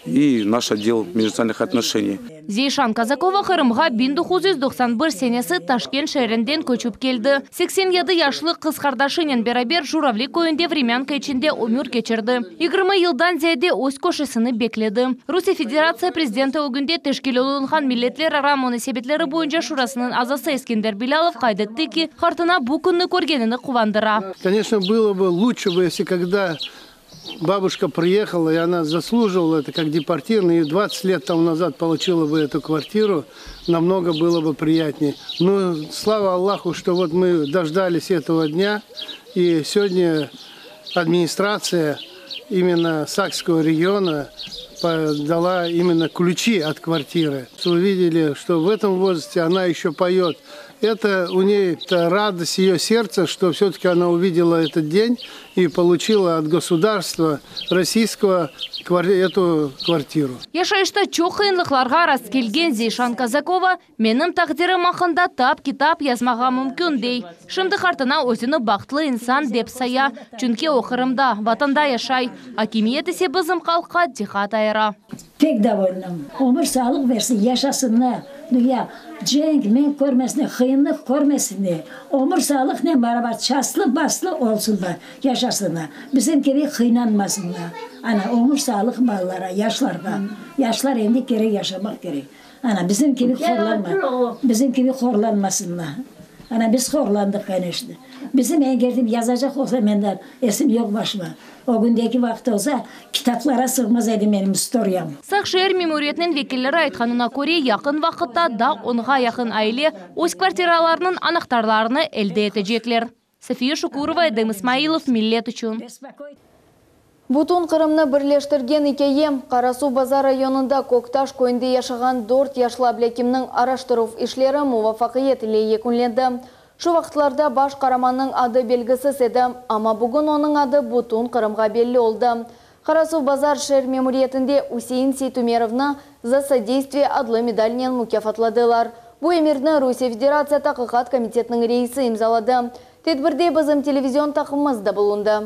S9: и наш отдел межнациональных отношений.
S5: Zeyşan Kazakova Qırımğa 1991 senesi Taşkent şeerinden köçip keldi. 87 yaşlı qız qardaşınen beraber Juravli köyünde vremyanka içinde ömür keçirdi. 20 yıldan ziyade öz köşesini bekledi. Rusiye Federatsiya prezidenti ögünde teşkil olunğan milletlerara munasebetleri boyunca şurasınıñ azası Eskender Bilâlov qayd etti ki, qartana bu künni körgenini quvandıra.
S10: Конечно, было бы лучше бы, если когда. Бабушка приехала, и она заслуживала это как депортированная, и 20 лет тому назад получила бы эту квартиру, намного было бы приятнее. Но слава Аллаху, что вот мы дождались этого дня, и сегодня администрация именно Сакского региона дала именно ключи от квартиры. Вы видели, что в этом возрасте она еще поет. Это у ней это радость ее сердца, что все-таки она увидела этот день и получила от государства российского эту квартиру.
S7: Yaşayışta çoq qıyınlıqlarğa rastkelgen Zeyşan Kazakova, Menim taqdirim aqqında tap kitap yazmağa mümkün, dey. Şimdi qartana özüni bahtlı insan dep saya, çünki o Qırımda, Vatanda yaşay, akimiyet ise bizim halqqa diqqat ayıra.
S8: Pek dovolnım. Ömür sağlıq bersin, yaşasınlar, dünya cenk, menk körmesinler, qıyınlıq körmesinler. Ömür sağlıqnen barabar çaslı, baslı olsunlar, yaşasınlar. Bizim kibi qıynanmasınlar. Ana, ömür sağlıq balalara, yaşlarğa. Yaşlar endi kerek yaşamaq kerek. Ana, bizim kibi horlanma, bizim kibi horlanmasınlar. Ana, biz horlandıq, koneçno. Bizim eger de yazacaq olsa menden, esim yoq başıma. O kündeki vaqıt olsa, kitaplara sığmaz edi menim istoriyam.
S7: Saq şeer memuriyetiniñ vekilleri aytqanına köre, yaqın vaqıtta daa onğa yaqın aile öz kvartiralarınıñ anahtarlarını elde etecekler. Safiye Şukurova, Edem İsmailov, Millet içün.
S1: Bütün Qırımnı birleştirgen ikâye, Qarasuvbazar rayonında Köktaş köyünde yaşağan dört yaşlı Ablâkimniñ araştıruv işleri muvafaqiyet ile yekünlendi. Şu vaqıtlarda baş qaramannıñ adı belgisiz edi, amma bugün onıñ adı bütün Qırımğa belli oldı. Qarasuvbazar şeer memuriyetinde Üsein Seytumerovnı Za sodeystviye adlı medalnen mukâfatladılar. Bu emirni Rusiye Federatsiya Taqiqat komitetiniñ reisi imzaladı. Tedbirde bizim televizion taqımımız da bulundı.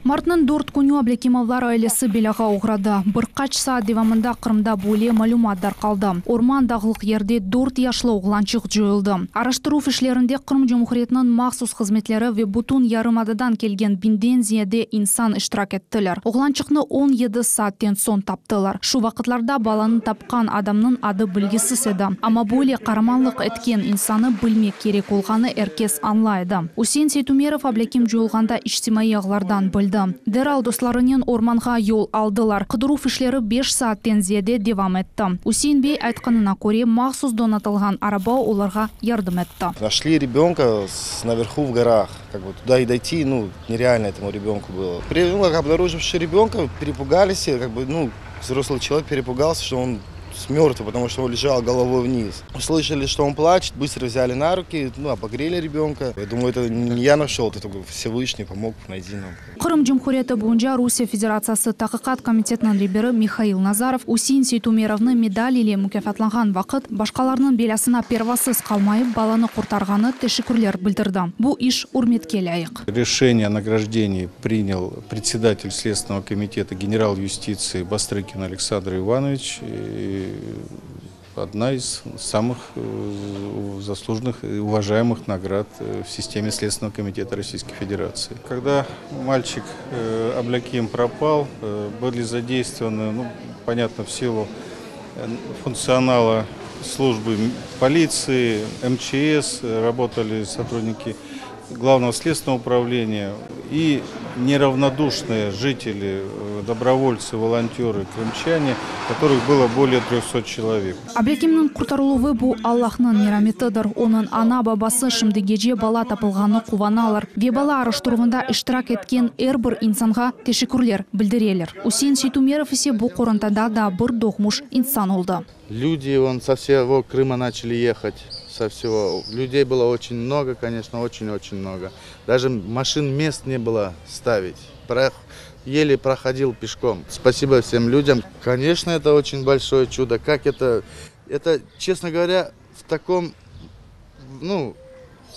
S5: Martnıñ dört künü Ablâkimovlar ailesi belâğa oğradı. Bir qaç saat devamında Qırımda böyle malümat darqaldı, orman dağlıq yerde dört yaşlı oğlançıq coyuldı. Araştıruv işlerinde Qırım Cumhuriyetiniñ mahsus hızmetleri ve bütün yarımadadan kelgen biñden ziyade insan iştirak ettiler. Oğlançıqnı 17 saatten soñ taptılar. Şu vaqıtlarda balanı tapqan adamnıñ adı bilgisiz edi. Amma böyle qaramanlıq etken insannı bilmek kerek olğanı er kes añlay edi. Üsein Seytumerov Ablâkim coyulğanda içtimaiy ağlardan bildi. Deral dostlarınen ormanğa yol aldılar. Qıdıruv işleri beş saatten ziyade devam etti. Üsein bey aytqanına köre, mahsus donatılğan araba olarğa yardım etti.
S11: Našli rebenka naverhu v gorah. Kak bı tuda i doyti, nu, nerealno etomu rebenku bylo. Nu, obnarujivši rebenka, perepugalis, kak bı, nu, vzroslый çelovek perepugalsya, çto on mертвый, потому что он лежал головой вниз. Услышали, что он плачет, быстро взяли на руки, ну, обогрели ребенка. Я думаю, это не я нашел, это только Всевышний помог найти нам.
S5: Qırım Cumhuriyeti boyunca Rusiye Federatsiyası Taqiqat komitetiniñ reberi Mihail Nazarov Üsein Seytumerovnı medal ile mukâfatlanğan vaqıt, başqalarnıñ belâsına pervasız qalmayıp balanı qurtarğanı teşekkürler bildirdi. Bu iş ürmetke lâyıq.
S12: Решение о награждении принял председатель Следственного комитета генерал юстиции Бастрыкин Александр Иванович. Одна из самых заслуженных и уважаемых наград в системе Следственного комитета Российской Федерации. Когда мальчик Абляким пропал, были задействованы, ну, понятно, в силу функционала службы полиции, МЧС, работали сотрудники Главного следственного управления и неравнодушные жители, добровольцы, волонтеры, крымчане, которых было более 300 человек.
S5: Ablâkimniñ qurtarıluvı bu Allahnıñ merametidir. Onıñ ana-babası şimdi gece bala tapılğanı quvanalar ve bala araştıruvında iştirak etken er bir insanğa teşekkürler bildireler. Üsein Seytumerov ise bu qorantada da bir doğmuş insan oldı.
S13: Люди вон со всего Крыма начали ехать, со всего. Людей было очень много, конечно, очень-очень много. Даже машин мест не было ставить. Еле проходил пешком. Спасибо всем людям. Конечно, это очень большое чудо. Как это, это, честно говоря, в таком, ну,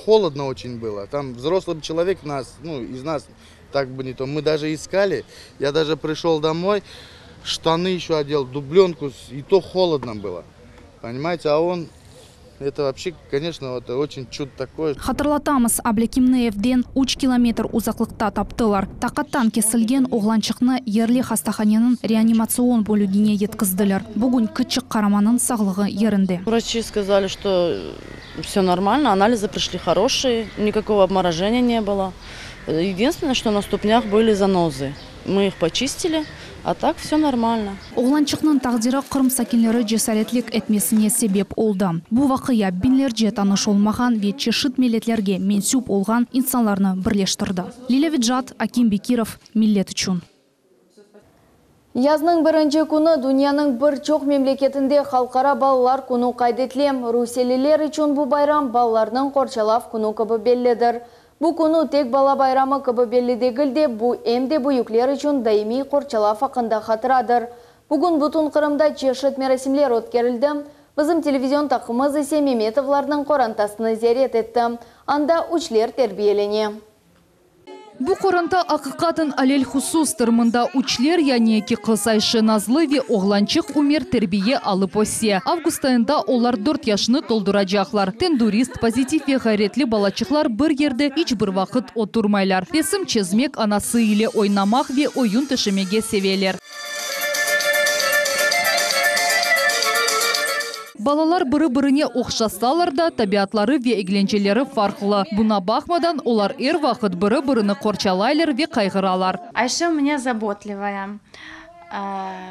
S13: холодно очень было. Там взрослый человек нас, ну, из нас так бы не то. Мы даже искали. Я даже пришел домой, штаны еще одел, дубленку, и то холодно было. Понимаете, а он, это вообще, конечно, это очень чудо такое.
S5: Hatırlatamız, Ablâkimni evden üç kilometr uzaqlıqta taptılar. Taqattan kesilgen oğlançıqnı yerli hastahaneniñ reanimatsion bölügine yetkizdiler. Bugün kiçik qaramannıñ sağlığı yerinde.
S15: Врачи сказали, что все нормально, анализы пришли хорошие, никакого обморожения не было.
S3: Единственное, что на ступнях были занозы. Мы их почистили, а так все нормально.
S5: Oğlançıqnıñ taqdiri Qırım sakinleri cesaretlik etmesine sebep oldı. Bu vaqia biñlerce tanış olmağan ve çeşit milletlerge mensüp olğan insanlarnı birleştirdi. Lilâ Vecat, Akim Bekirov, Millet içün.
S1: Yaznıñ birinci künü dünyanıñ bir çoq memleketinde Halqara balalar künü qayd etile. Rusiyeliler içün bu bayram balalarnıñ qorçalav künü kibi bellidir. Bu künü tek bala bayramı kibi belli degil de, bu em de büyükler içün daimiy qorçalav aqqında hatıradır. Bugün bütün Qırımda çeşit merasimler ötkerildi. Bizim televizion taqımız ise Memetovlarnıñ qorantasını ziyaret etti. Anda üçler terbiyelene.
S14: Bu qoranta aqiqaten alelhusustır. Mında üçler, yani eki qız Ayşe, Nazlı ve oğlançıq Ümer terbiye alıp öse. Avgust ayında olar dört yaşını tolduracaqlar. Tendürist, pozitiv ve ğayretli balaçıqlar bir yerde iç bir vaqıt oturmaylar. Resim çezmek, anası ile oynamaq ve oyun töşemege seveler. Balalar biri-birine ohşasalar da, tabiatları ve eglenceleri farqlı. Buña baqmadan, olar er vaqıt biri-birini qorçalaylar ve qayğıralar.
S15: Ayşe u menya zabotlivaya,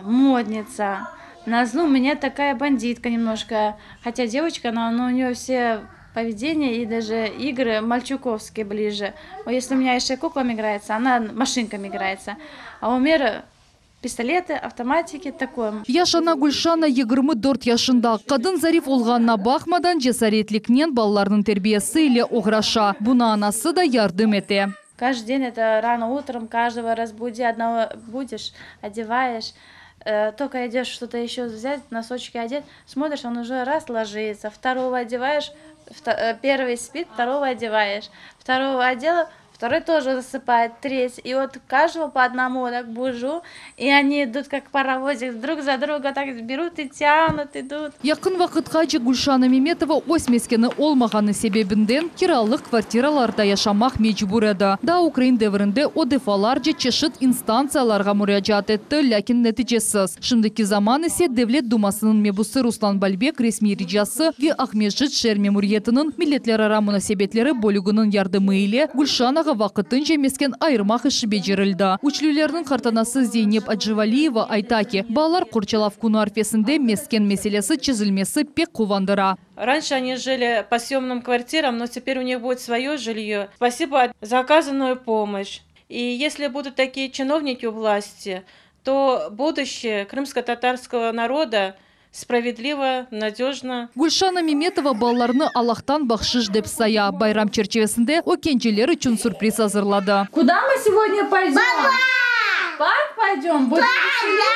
S15: modnitsa. Nazlı u menya takaya banditka nemnojko, hotya devoçka, no u neyo vse поведение и даже игры мальчуковские ближе. Если у меня Айше куклами играется, она машинками играется. А Умер пистолеты, автоматики, такое.
S14: Yaş ana Gülşana 24 yaşında. Qadın zarif olğanına baqmadan, cesaretliknen balalarnıñ terbiyesi ile oğraşa. Buña anası da yardım ete.
S15: Каждый день это рано утром, каждого разбуди, одного будишь, одеваешь. Только идешь что-то еще взять, носочки одеть, смотришь, он уже раз ложится, второго одеваешь, первый спит, второго одеваешь, второго одела, второй тоже засыпает, третий. И вот каждого по одному так бужу, и они идут как паровозик, друг за друга так берут и тянут, идут.
S14: Yaqın vaqıtqace Gülşana Memetova öz meskeni olmağanı sebebinden kiralıq kvartiralarda yaşamaq mecbur edi. Daa ukrain devrinde o defalarca çeşit instantsiyalarğa muracaat etti, lâkin neticesiz. Şimdiki zaman ise Devlet dumasınıñ mebusı Ruslan Balbek resmiy ricası ve Aqmescit şeer memuriyetiniñ milletlerara munasebetleri bölüginiñ yardımı ile Gülşanağa vaqtınca mesken ayırmaq işi becerildi. Üçlülerniñ qartanası Zeynep Acivaliyeva ayta ki, balalar qorçalav künü arfesinde mesken meselesi çezilmesi pek quvandıra.
S15: Раньше они жили по съемным квартирам, но теперь у них будет свое жилье. Спасибо за оказанную помощь. И если будут такие чиновники у власти, то будущее крымско-татарского народа справедливо, надежно.
S14: Gülşana Memetova balalarnı Allahtan bahşış dep saya. Bayram çerçivesinde o kenceler içün sürpriz azırladı.
S15: Куда мы сегодня пойдем? В парк пойдем? Будем веселиться?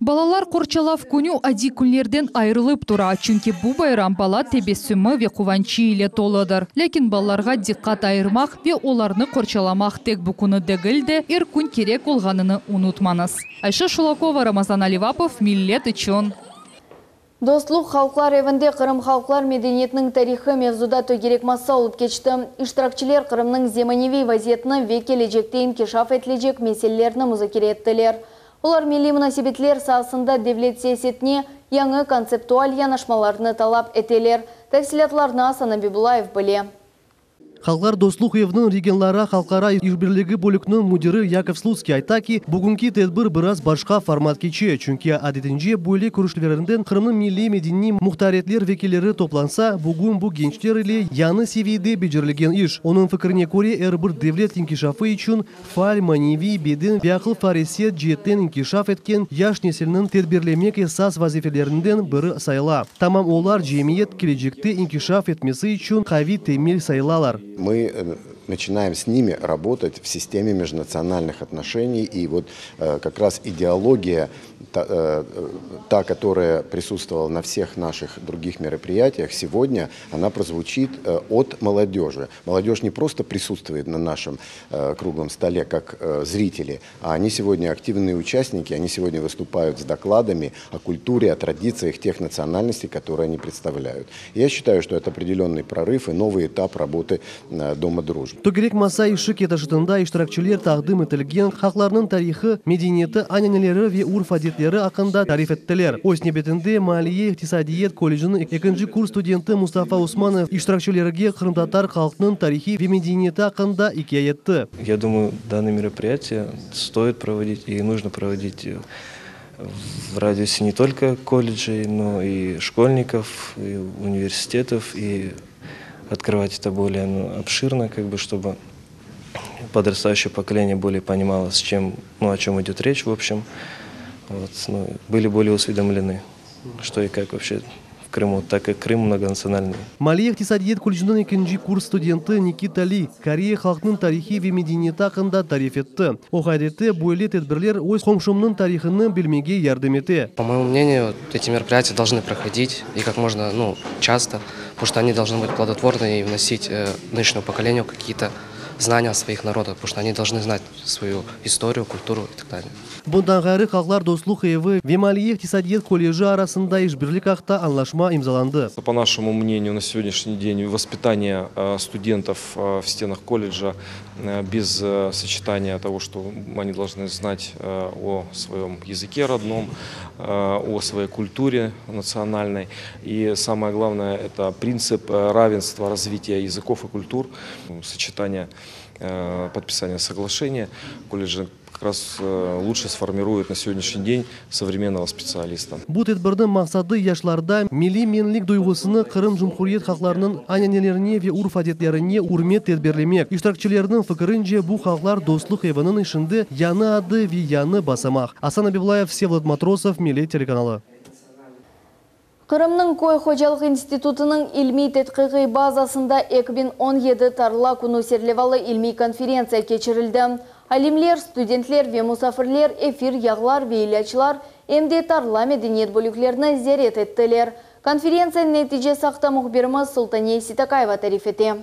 S14: Balalar qorçalav künü adiy künlerden ayırılıp tura, çünki bu bayram bala tebessümi ve quvançı ile toludır. Lâkin balalarğa diqqat ayırmaq ve olarnı qorçalamaq tek bu künü degil de, er kün kerek olğanını unutmañız. Ayşe Şulakova, Ramazan Alivapov, Millet içün.
S1: Dostluq halqlar evinde Qırım halqlar medeniyetiniñ tarihı mevzuda tögerek masa olıp keçti. İştirakçiler Qırımnıñ zemaneviy vaziyetini ve kelecekte inkişaf etilecek meselelerni muzakere ettiler. Olar milliy munasebetler saasında devlet siyasetine yañı kontseptual yanaşmalarnı talap eteler. Tafsilâtlarnı Asan Abibullayev bile.
S26: Halqlar dostluq eviniñ regionlarara halqara işbirligi bölükniñ müdiri Yakov Slutskiy ayta ki, bugünki tedbir biraz başqa format keçe, çünki adetince böyle körüşüvlerinden Qırımnıñ milliy-medeniy muhtariyetler vekilleri toplansa, bugün bu gençler ile yañı seviyede becerilgen iş. Onıñ fikrine köre, er bir devlet inkişafı içün faal maneviy, beden ve aqıl-faraset ceetten inkişaf etken yaş nesilniñ terbiyelemek esas vazifelerinden biri sayıla. Tamam olar cemiyet kelecekte inkişaf etmesi içün qaviy temel sayılalar.
S16: Мы начинаем с ними работать в системе межнациональных отношений. И вот как раз идеология, та, та, которая присутствовала на всех наших других мероприятиях, сегодня она прозвучит от молодежи. Молодежь не просто присутствует на нашем круглом столе как зрители, а они сегодня активные участники, они сегодня выступают с докладами о культуре, о традициях тех национальностей, которые они представляют. Я считаю, что это определенный прорыв и новый этап работы Дома дружбы.
S26: Tögerek masa işi ketişatında iştirakçiler taqdim etilgen halqlarnıñ tarihı, medeniyeti, ananeleri ve urf-adetleri aqqında tarif ettiler. Öz nevbetinde Maliye-iqtisadiyat kolleciniñ ekinci kurs studenti Mustafa Usmanov iştirakçilerge qırımtatar halqnıñ tarihi ve medeniyeti aqqında ikâye etti.
S17: Ya думаю, данное мероприятие стоит проводить и нужно проводить в радиусе не только колледжей, но и школьников, и университетов, и открывать это более ну, обширно, как бы, чтобы подрастающее поколение более понимало, с чем, ну, о чем идет речь, в общем, вот, ну, были более осведомлены, что и как вообще в Крыму, так как Крым многонациональный.
S26: Maliye-iqtisadiyat kolleciniñ ekinci kurs studenti Nikita Li Koreya halqnıñ tarihi ve medeniyeti aqqında tarif etti. O qayd etti, böyle tedbirler öz qomşumnıñ tarihını bilmege yardım ete.
S18: По моему мнению, эти мероприятия должны проходить и как можно ну, часто, потому что они должны быть плодотворны и вносить э, нынешнему поколению какие-то знания о своих народах, потому что они должны знать свою историю, культуру и так далее.
S26: Bundan ğayrı Halqlar dostluq evi ve Maliye-iqtisadiyat kolleji arasında işbirlik aqta añlaşma imzalandı.
S19: По нашему мнению, на сегодняшний день воспитание э, студентов э, в стенах колледжа э, без сочетания того, что они должны знать о своем языке родном, о своей культуре национальной. И самое главное, это принцип равенства развития языков и культур, сочетание подписания соглашения колледжа как раз лучше сформирует на сегодняшний день современного специалиста.
S26: Bu tedbirniñ maqsadı yaşlarda milliy menlik duyğusını Qırım Cumhuriyet halqlarınıñ ananelerine ve urf-adetlerine ürmet terbiyelemek. İştirakçilerniñ fikirince bu Halqlar dostluq eviniñ işinde yañı adım ve yañı basamaq. Asan Abiblayev, Vsevolod Matrosov, Millet telekanalı.
S1: Qırımnıñ köy hocalıq institutınıñ ilmiy tedqiqiy bazasında 2017 tarla künü serlevalı ilmiy konferentsiya keçirildi. Alimler, studentler ve musafirler efir yağlar ve ilâclar em de tarla medeniyet bölüklerini ziyaret ettiler. Konferentsiya neticesi aqta mühbirimiz Sultaniye Sitakayeva tarif ete.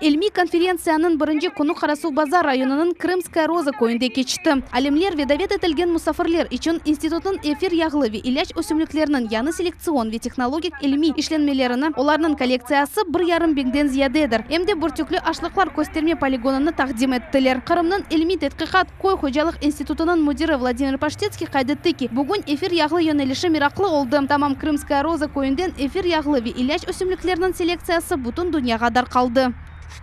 S5: İlmiy konferentsiyanıñ birinci künü Qarasuvbazar rayonınıñ Krımskaya Roza köyünde keçti. Alimler ve davet etilgen musafirler içün institutnıñ efir yağlı ve ilâc ösümlikleriniñ yañı selektsion ve tehnologik ilmiy işlenmelerini, olarnıñ kollektsiyası bir yarım biñden ziyadedir, em de bürtükli aşlıqlar kösterme poligonını taqdim ettiler. Qırımnıñ ilmiy tedqiqat köy hocalıq institutınıñ müdiri Vladimir Paştetskiy qayd etti ki, bugün efir yağlı yönelişi meraqlı oldı. Tamam Krımskaya Roza köyünden efir yağlı ve ilâc ösümlikleriniñ selektsiyası bütün dünyağa darqaldı.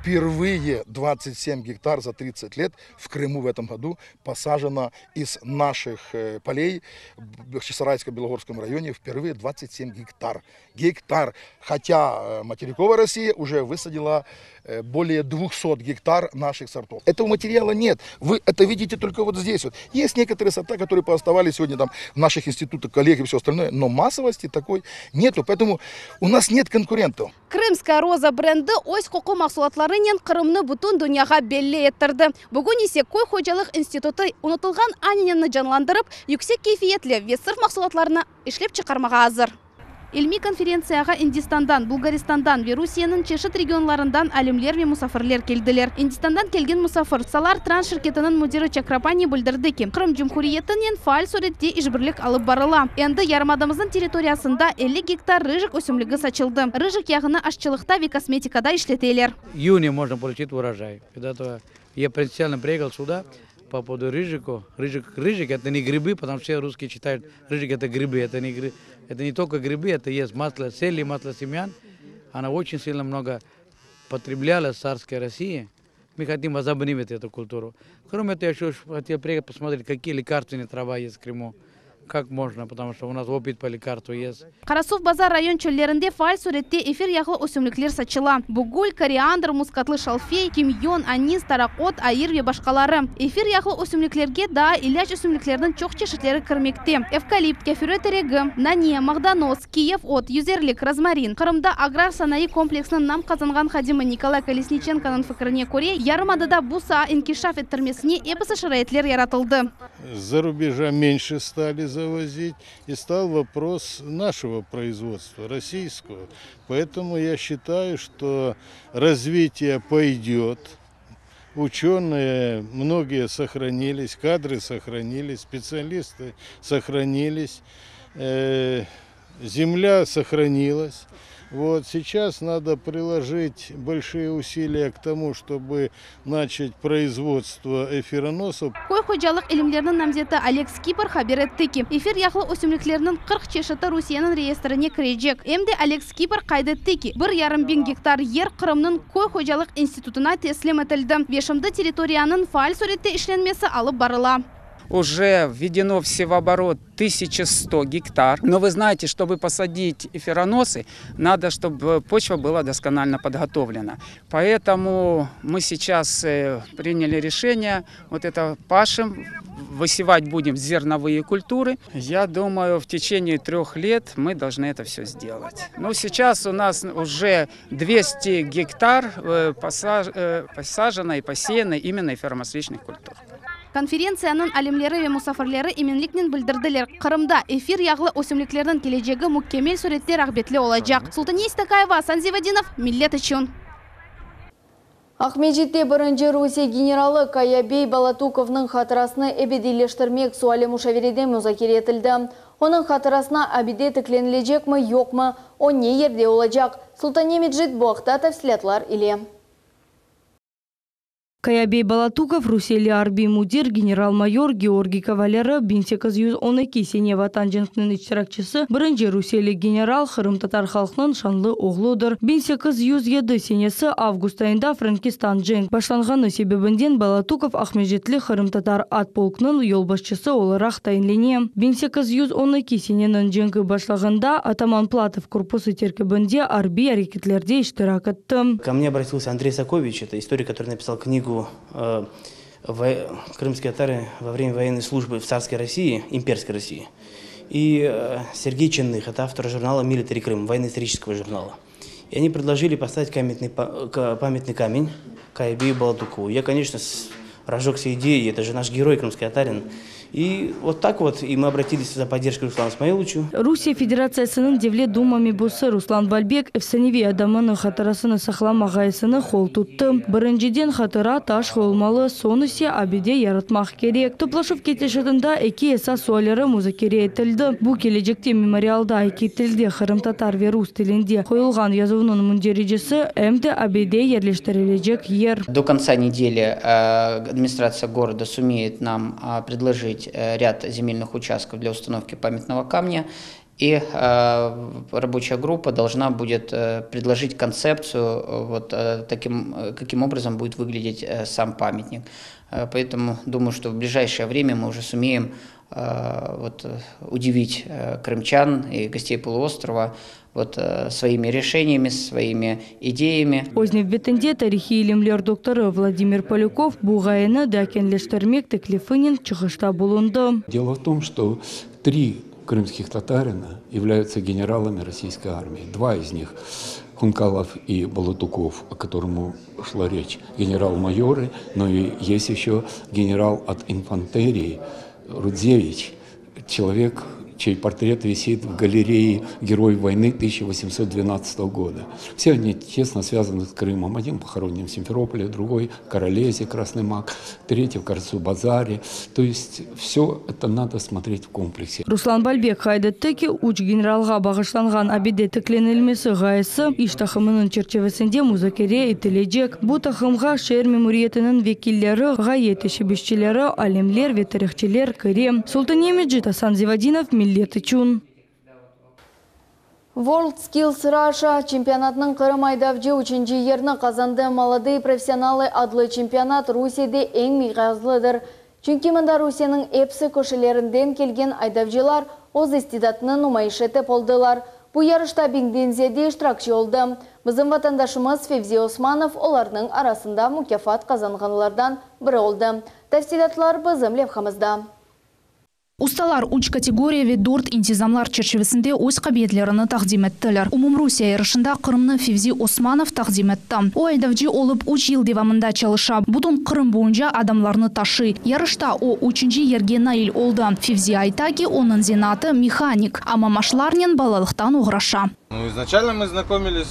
S20: Впервые 27 гектар за 30 лет в Крыму в этом году посажено из наших э, полей в Бахчисарайском Белогорском районе впервые 27 гектар. Гектар. Хотя э, материковая Россия уже высадила э, более 200 гектар наших сортов. Этого материала нет. Вы это видите только вот здесь. Вот. Есть некоторые сорта, которые пооставались сегодня там в наших институтах, коллег и все остальное, но массовости такой нету. Поэтому у нас нет конкурентов.
S5: Крымская роза бренди öz qoqu mahsulatlarınen Qırımnı bütün dünyağa belli ettirdi. Bugün ise köy hocalıq institutı unutılğan ananeni canlandırıp, yüksek keyfiyetli ve sırf mahsulatlarını işlep çıqarmağa azır. İlmiy konferentsiyağa Indistandan, Bulgaristandan ve Rusiyeniñ çeşit regionlarından alimler ve musafirler keldiler. Indistandan kelgen musafir Salar Trans şirketiniñ müdiri Çakrapani bildirdi ki, Qırım Cumhuriyetinen faal sürette işbirlik alıp barıla. Endi yarımadamıznıñ territoriyasında 50 gektar rıjik ösümligi saçıldı. Rıjik yağını aşçılıqta ve kosmetikada işleteler.
S22: июне можно получить урожай. Когда-то я принципиально приехал сюда по поводу рыжику. Рыжик, рыжик это не грибы, потому что все русские читают, рыжик это грибы. Это не, грибы, это не только грибы, это есть масло сели, масло семян. Она очень сильно много потребляла в царской России. Мы хотим возобновить эту культуру. Кроме этого, я еще хотел приехать посмотреть, какие лекарственные трава есть в Крыму. Как можно, потому что у нас опыт по лекарству есть.
S5: Qarasuvbazar rayon çöllerinde faal sürette efir yağlı ösümlikler saçıla. Bu gül, koriandr, muskatlı şalfey, kimyon, anis, taraq ot, ayır ve başqaları. Efir yağlı ösümliklerge daa ilâc ösümlikleriniñ çoq çeşitleri kirmekte. Evkalipt, kefire teregi, nane, mağdanoz, kiyev ot, yüzerlik, rozmarin. Qırımda agrar sanayı kompleksiniñ nam qazanğan hadimi Nikolay Kolesniçenkonıñ fikrine köre, yarımadada bu saa inkişaf ettirmesine episi şaraitler yaratıldı.
S23: За рубежа меньше стали завозить, и стал вопрос нашего производства, российского. Поэтому я считаю, что развитие пойдет. Ученые многие сохранились, кадры сохранились, специалисты сохранились, э, земля сохранилась. Вот сейчас надо приложить большие усилия к тому, чтобы начать производство эфироносов.
S5: Köy hocalıq ilimleriniñ namzeti Oleg Skipar haber etti ki, efir yağlı ösümliklerniñ 40 çeşiti Rusiyeniñ reyestrine kirecek. Em de Oleg Skipar qayd etti ki, bir yarım biñ gektar yer Qırımnıñ köy hocalıq institutına teslim etildi ve şimdi territoriyanıñ faal sürette işlenmesi alıp barıla.
S2: Уже введено в севооборот 1100 гектар. Но вы знаете, чтобы посадить эфироносы, надо, чтобы почва была досконально подготовлена. Поэтому мы сейчас э, приняли решение, вот это пашем, высевать будем зерновые культуры. Я думаю, в течение трех лет мы должны это все сделать. Но сейчас у нас уже 200 гектар э, э, посажено и посеяно именно эфиромасличных культур.
S5: Konferentsiyanıñ alimleri ve musafirleri eminliknen bildirdiler, Qırımda efir yağlı ösümliklerniñ kelecegi mükemmel sürette rağbetli olacaq. Sultaniye Stakayeva, Asan Zivadinov, Millet içün.
S1: Aqmescitte birinci Rusiye generalı Kaya-bey Balatukovnıñ hatırasını ebediyleştirmek suali muşaverede muzakere etildi. Onıñ hatırasına abide tiklenilecekmi, yoqmı, o ne yerde olacaq? Sultaniye Mecit bu aqta tafsilâtlar ile.
S4: Kaya-bey Balatukov, rusiyeli arbiy müdir, general-mayor, Georgiy kavaleri, 1812 sene Vatan cenkiniñ iştirakçisi, birinci rusiyeli general, qırımtatar halqınıñ şanlı oğludır. 1807 senesi avgust ayında Frenkistan cenk başlanğanı sebebinden Balatukov Aqmescitli qırımtatar at polknıñ yolbaşçısı olaraq tayinlene. 1812 seneniñ cenki başlağanda ataman Platov korpusı terkibinde arbiy areketlerde iştirak etti.
S26: Ко мне обратился Андрей Сакович, это историк, который написал книгу э, «Крымские татары во время военной службы в царской России, имперской России». И э, Сергей Ченных, это автор журнала «Милитари Крым», военно-исторического журнала. И они предложили поставить памятный, памятный камень Кая-бею Балатукову. Я, конечно, разжегся идеей, это же наш герой, крымский татарин. И вот так вот, и мы обратились за поддержкой Руслану Смаиловичу.
S4: Rusiye Federatsiyasınıñ Devlet Duma mebusı Ruslan Balbek efsaneviy adamnıñ hatırasını saqlamaq ğayesine qol tuttı. Birinciden hatıra taş qoyulmalı, soñ ise abide yaratmaq kerek. Toplaşuv ketişatında eki esas sualleri muzakere etildi. Bu kelecekte memorialda eki tilde, qırımtatar ve rus tilinde, qoyulğan yazuvnıñ mündericesi, em de abide yerleştirilecek yer.
S6: До конца недели администрация города сумеет нам предложить ряд земельных участков для установки памятного камня. И рабочая группа должна будет предложить концепцию, вот, таким, каким образом будет выглядеть сам памятник. Поэтому думаю, что в ближайшее время мы уже сумеем вот, удивить крымчан и гостей полуострова вот, своими решениями, своими идеями.
S4: Öz nevbetinde tarihiy ilimler doktorı Vladimir Polякov bu ğayeni daa keñleştirmek teklifinen çıqışta bulundı.
S21: Дело в том, что три крымских татарина являются генералами российской армии. Два из них, Хункалов и Балатуков, о котором шла речь, генерал-майоры, но и есть еще генерал от инфантерии Рудзевич, человек, чей портрет висит в галерее «Герой войны» 1812 года. Все они тесно связаны с Крымом. Один похоронен в Симферополе, другой в Королезе, Красный Мак, третий в Карасу-Базаре. То есть все это надо смотреть в комплексе.
S4: Ruslan Balbek qayd etti ki, üç generalğa bağışlanğan abide tiklenilmesi ğayesi iş taqımınıñ çerçivesinde muzakere etilecek. Bu taqımğa şeer memuriyetiniñ vekilleri, ğaye teşebbüsçileri, alimler ve tarihçılar kire. Sultaniye Mecit, Asan Zivadinov, Millet içün.
S1: World Skills Russia çempionatınıñ Qırım aydavcı üçünci yerni qazandı. Молодые профессионалы adlı çempionat Rusiyede eñ miqyaslıdır. Çünki mında Rusiyeniñ episi köşelerinden kelgen aydavcılar öz istidatını numayış etip oldılar. Bu yarışta biñden ziyade iştirakçi oldı. Bizim vatandaşımız Fevzi Osmanov olarnıñ arasında mukâfat qazanğanlardan biri oldı. Tafsilâtlar bizim levhamızda.
S24: Ustalar üç kategoriya ve dört intizamlar çerçivesinde öz qabiliyetlerini taqdim ettiler. Umumrusiye yarışında Qırımnı Fevzi Osmanov taqdim etti. O aydavcı olıp üç yıl devamında çalışa. Bütün Qırım boyunca adamlarnı taşıy. Yarışta o üçünci yerge nail oldı. Fevzi ayta ki, onıñ zenaatı mehanik, amma maşnalarnen balalıqtan oğraşa.
S25: Ну, изначально мы знакомились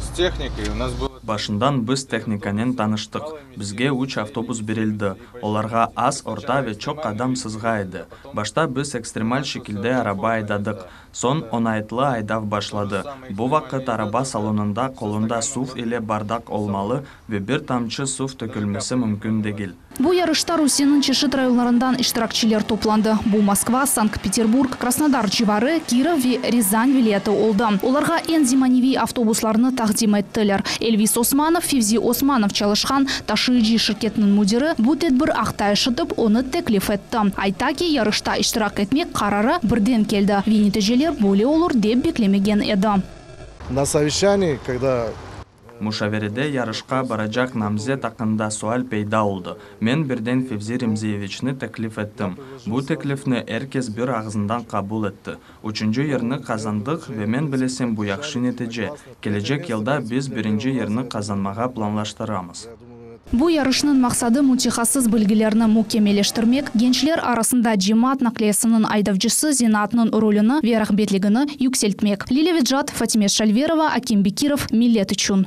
S25: с техникой. У нас было.
S7: Başından biz tehnikanen tanıştıq. Bizge üç avtobus berildi, olarğa az, orta ve çoq adam sızğa edi. Başta biz ekstremal şekilde araba aydadıq. Soñ oñaytlı aydav başladı. Bu vaqıt araba salonında qolunda suv ile bardaq olmalı ve bir tamçı suv tökülmesi mümkün degil.
S24: Bu yarışta Rusiyeniñ çeşit rayonlarından iştirakçiler toplandı. Bu Moskva, Sankt-Peterburg, Krasnodar civarı, Kirov ve Râzan vilâyeti oldı. Olarğa eñ zemaneviy avtobuslarnı taqdim ettiler. Elvis Osmanov, Fevzi Osmanov çalışqan taşıyıcı şirketiniñ müdiri, bu tedbir aqta eşitip, onı teklif etti. Ayta ki, yarışta iştirak etmek qararı birden keldi ve neticeler böyle olur dep beklemegen edi.
S8: Na soveşçaniyi, kogda.
S7: Muşaverede yarışqa baracaq namzet aqqında sual peyda oldı. Men birden Fevzi Remziyeviçni teklif ettim. Bu teklifni er kes bir ağızdan qabul etti. Üçünci yerni qazandıq ve men bilesem bu yahşı netice. Kelecek yılda biz birinci yerni qazanmağa planlaştıramız.
S24: Bu yarışnıñ maqsadı mütehassıs bilgilerni mükemmelleştirmek, gençler arasında cemaat naqliyesiniñ aydavcısı zenaatınıñ rolüni ve rağbetligini yükseltmek. Lilâ Vecat, Fatime Şalverova, Akim Bekirov, Millet içün.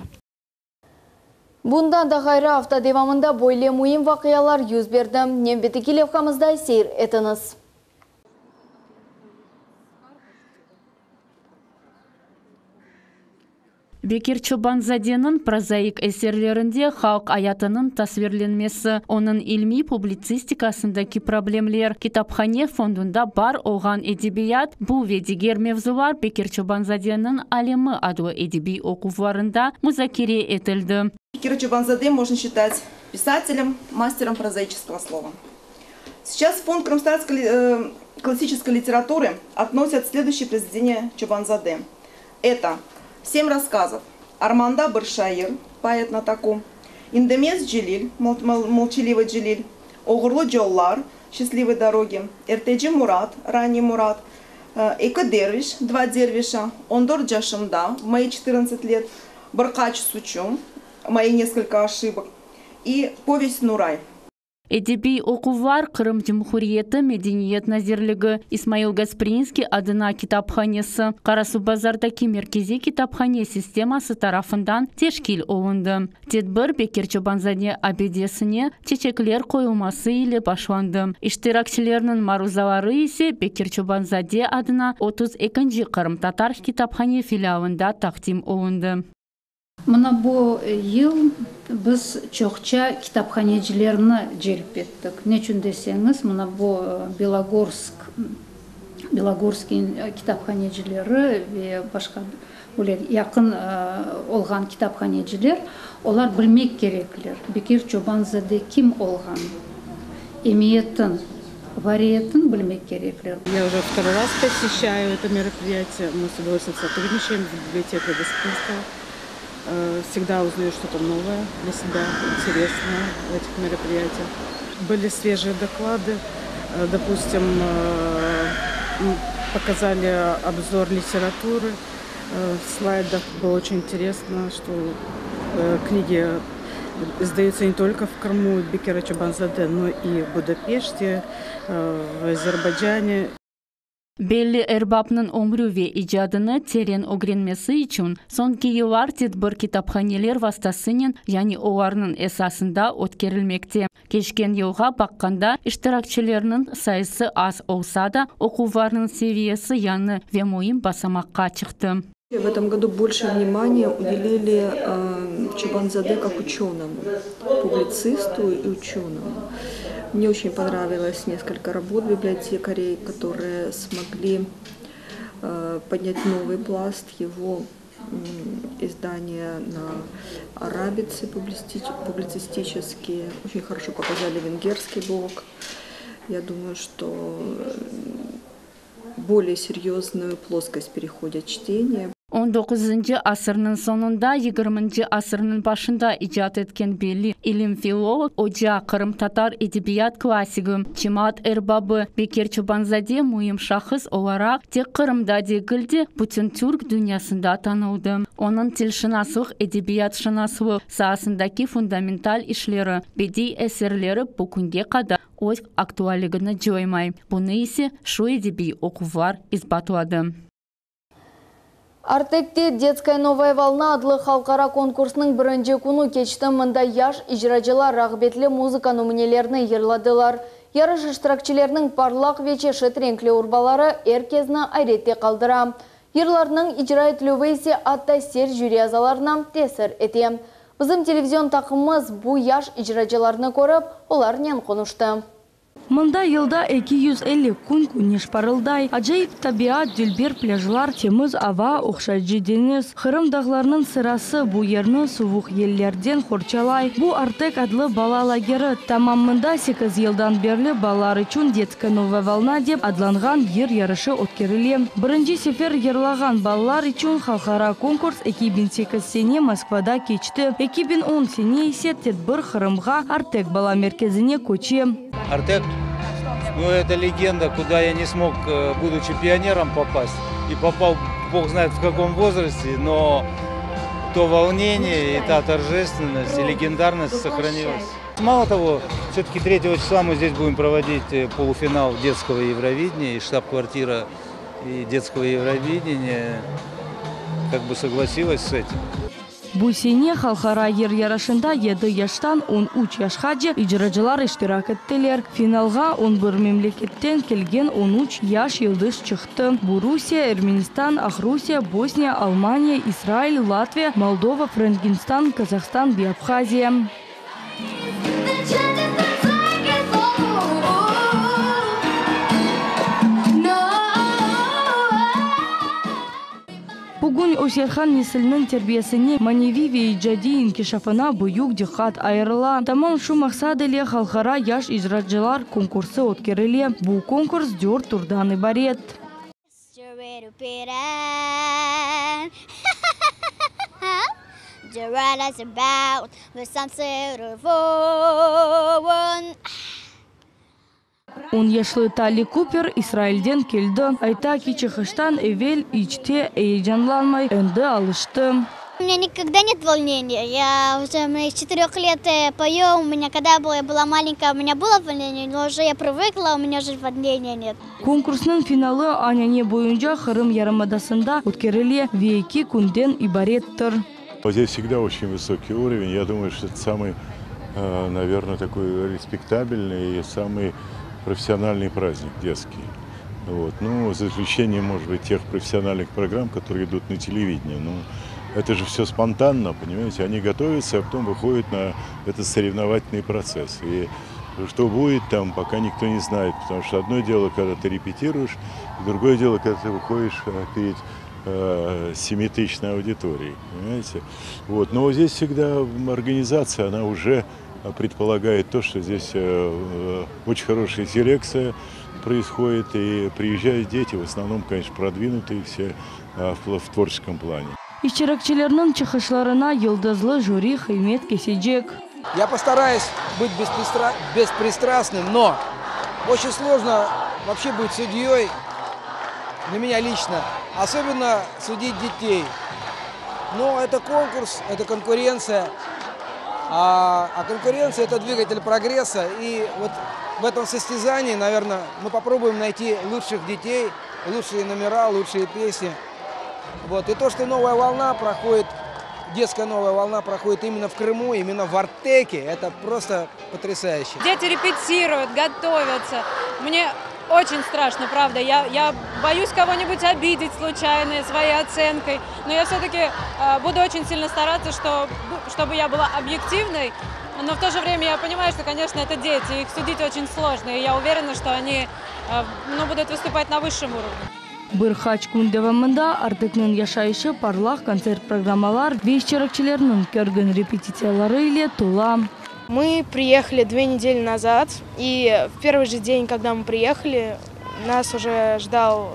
S1: Bundan da ğayrı, afta devamında böyle müim vaqialar yüz berdi. Nevbetteki levhamızda seyir etiñiz.
S9: Bekir Çoban-zadeniñ prozaik eserlerinde halq ayatınıñ tasvirlenmesi, onıñ ilmiy publitsistikasındaki problemler, kitaphane fondunda bar olğan edebiyat, bu ve diger mevzular Bekir Çoban-zadeniñ alemi adlı edebiy oquvlarında muzakere etildi.
S10: Bekira Çoban-zade можно считать писателем, мастером прозаического слова. Сейчас в фонд крымскотатарской э, классической литературы относят следующие произведения Чобан-заде. Это «Семь рассказов», «Ormanda bir şair», поэт на току, «Indemez Celil», «Молчаливый Джелиль», «Oğurlı yollar», «Счастливые дороги», «Erteci Murat», «Ранний Мурат», «Eki derviş», «Два дервиша», «On dört yaşımda», «В мои 14 лет», «Bir qaç suçum», «Мои несколько ошибок» и повесть «Nuray».
S9: Edebiy oquvlar Qırım Cumhuriyeti Medeniyet nazirligi, İsmail Gasprinskiy adına kitaphanesi, Qarasuvbazardaki Merkeziy kitaphane sisteması tarafından teşkil olundı. Tedbir Bekir Çoban-zade abidesine çeçekler qoyulması ile başlandı. İştirakçilerniñ maruzaları ise Bekir Çoban-zade adına 32-nci qırımtatar kitaphane filialında taqdim olundı.
S11: Mına bu yıl biz çoqça kitaphanecilerni celp ettik. Neçün deseñiz, mına bu Belogorsk, Belogorskiy kitaphanecileri ve başqa böyle yaqın olğan kitaphaneciler, olar bilmek kerekler, Bekir Çoban-zade kim olğan, emiyetin, variyetini bilmek kerekler.
S25: Я уже второй раз посещаю это мероприятие. Мы с удовольствием сотрудничаем с библиотекой Gasprinского. Всегда узнаю что-то новое для себя, интересное в этих мероприятиях. Были свежие доклады, допустим, показали обзор литературы в слайдах. Было очень интересно, что книги издаются не только в Крыму Бекира Чобан-заде, но и в Будапеште, в Азербайджане.
S9: Belli erbapnıñ ömrü ve icadını teren ögrenmesi içün soñki yıllar tedbir kitaphaneler vastasınen, yani olarnıñ esasında ötkerilmekte. Keçken yılğa baqqanda iştirakçilerniñ sayısı az olsa da, oquvlarnıñ seviyesi yañı ve müim basamaqqa çıqtı.
S27: В этом году больше внимания уделили Чобан-заде как ученому, публицисту и ученому. Мне очень понравилось несколько работ библиотекарей, которые смогли поднять новый пласт его издания на арабице публицистические. Очень хорошо показали венгерский блок. Я думаю, что более серьезную плоскость переходят чтение.
S9: 19 asırnıñ soñunda, 20 asırnıñ başında icat etken belli ilim filolog, oca, qırımtatar edebiyat klassigi, cemaat erbabı Bekir Çoban-zade müim şahıs olaraq tek Qırımda degil de, bütün türk dünyasında tanıldı. Onıñ tilşınaslıq, edebiyatşınaslıq saasındaki fundamental işleri, bediy eserleri bugünge qadar öz aktualligini coymay. Bunı ise şu edebiy oquvlar isbatladı.
S1: Artekte Detskaya novaya volna adlı halqara konkursnıñ birinci künü keçti. Mında yaş icracılar rağbetli muzıka nümünelerini yırladılar. Yarış iştirakçileriniñ parlaq ve çeşit renkli urbaları er kezni ayrette qaldıra. Yırlarnıñ icra etilüvi ise atta sert jüri azalarına tesir ete. Bizim televizion taqımımız bu yaş icracılarnı körip, olarnen qonuştı.
S4: Mında yılda 250 kün küneş parılday. Acayip tabiat, dülber plâjlar, temiz ava, ohşayıcı deñiz. Qırım dağlarınıñ sırası bu yerni suvuq yellerden qorçalay. Bu Artek adlı bala lageri. Tamam mında sekiz yıldan berli balalar içün Detskaya novaya volna dep adlanğan yır yarışı ötkerile. Birinci sefer yırlağan balalar içün halqara konkurs 2008 sene Moskvada keçti. 2010 sene ise tedbir Qırımğa, Artek bala merkezine köçe.
S3: Артек, ну это легенда, куда я не смог, будучи пионером, попасть. И попал, бог знает в каком возрасте, но то волнение и та торжественность и легендарность сохранилась. Мало того, все-таки 3 числа мы здесь будем проводить полуфинал детского Евровидения, и штаб-квартира и детского Евровидения как бы согласилась с этим.
S4: Bu sene halqara yır yarışında 7 yaştan 13 yaşqace icracılar iştirak ettiler. Finalğa 11 memleketten kelgen 13 yaş yıldız çıqtı. Bu Rusiye, Ermenistan, Aqrusiye, Bosniya, Almaniya, İsrail, Latviya, Moldova, Frenkistan, Qazahstan ve Abhaziya. Bugün öseyatqan nesilniñ terbiyesine, maneviy ve icadiy inkişafına büyük diqqat ayırıla. Tamam şu maqsad ile halqara yaş icracılar konkursı ötkerile. Bu konkurs dört turdan ibaret. On yaşlı Tali Kuper İsrailden keldi. Ayta ki, çıqıştan evel iç te eyecanlanmay, endi alıştı.
S12: У меня никогда нет волнения. Я уже с четырех лет пою. У меня когда была, я была маленькая, у меня было волнение, но уже я привыкла, у меня уже волнения нет.
S4: Konkursnıñ finalı anane boyunca Qırım yarımadasında ötkerile ve eki künden ibarettir.
S13: Здесь всегда очень высокий уровень. Я думаю, что это самый, наверное, такой респектабельный и самый профессиональный праздник детский. Вот. Ну, за исключением, может быть, тех профессиональных программ, которые идут на телевидении. Ну, это же все спонтанно, понимаете? Они готовятся, а потом выходят на этот соревновательный процесс. И что будет там, пока никто не знает. Потому что одно дело, когда ты репетируешь, другое дело, когда ты выходишь перед семитысячной аудиторией, понимаете? Вот. Но здесь всегда организация, она уже предполагает то, что здесь очень хорошая селекция происходит, и приезжают дети, в основном, конечно, продвинутые все в творческом плане.
S4: İştirakçilerniñ çıqışlarına yıldızlı jüri qıymet kesecek.
S14: Я постараюсь быть беспристрастным, но очень сложно вообще быть судьей для меня лично, особенно судить детей. Но это конкурс, это конкуренция, а конкуренция – это двигатель прогресса. И вот в этом состязании, наверное, мы попробуем найти лучших детей, лучшие номера, лучшие песни. Вот. И то, что новая волна проходит, детская новая волна проходит именно в Крыму, именно в Артеке, это просто потрясающе.
S15: Дети репетируют, готовятся. Мне очень страшно, правда. Я боюсь кого-нибудь обидеть случайно своей оценкой. Но я все-таки буду очень сильно стараться, чтобы я была объективной. Но в то же время я понимаю, что, конечно, это дети, их судить очень сложно. И я уверена, что они ну, будут выступать на высшем уровне.
S4: Bir qaç kün devamında Artekniñ yaşayışı parlaq kontsert programmalar ve iştirakçilerniñ kergin repetitsiyaları ile tola.
S16: Мы приехали 2 недели назад, и в первый же день, когда мы приехали, нас уже ждал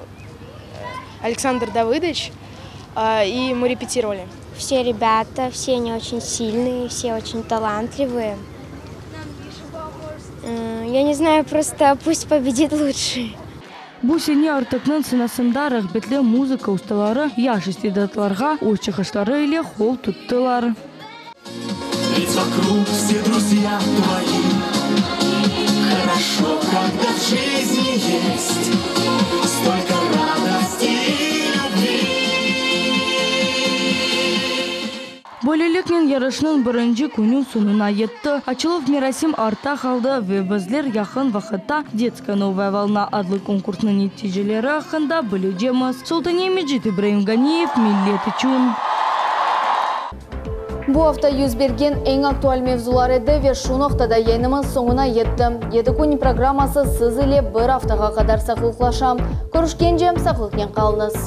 S16: Александр Давыдович, и мы репетировали.
S17: Все ребята, все они очень сильные, все очень талантливые. Я не знаю, просто пусть победит лучший.
S4: Bu sene Artekniñ sanasında rağbetli muzıka ustaları yaş istidatlarğa öz çıqışları ile qol tuttılar.
S28: Ведь вокруг все друзья твои. Хорошо, когда в жизни есть столько радости и любви.
S4: Böyleliknen yarışnıñ birinci künü soñuna yetti. Açıluv merasim artta qaldı ve bizler yaqın vaqıtta Detskaya novaya volna adlı konkursnıñ neticeleri aqqında bilecemiz. Sultaniye Mecit, İbraim Ganiyev, Millet içün.
S1: Bu afta yüz bergen eñ aktual mevzular edi ve şu noqtada yayınımız soñuna yetti. Yedi kün programması siz ile bir aftağa qadar sağlıqlaşa. Körüşkence sağlıqnen qalıñız.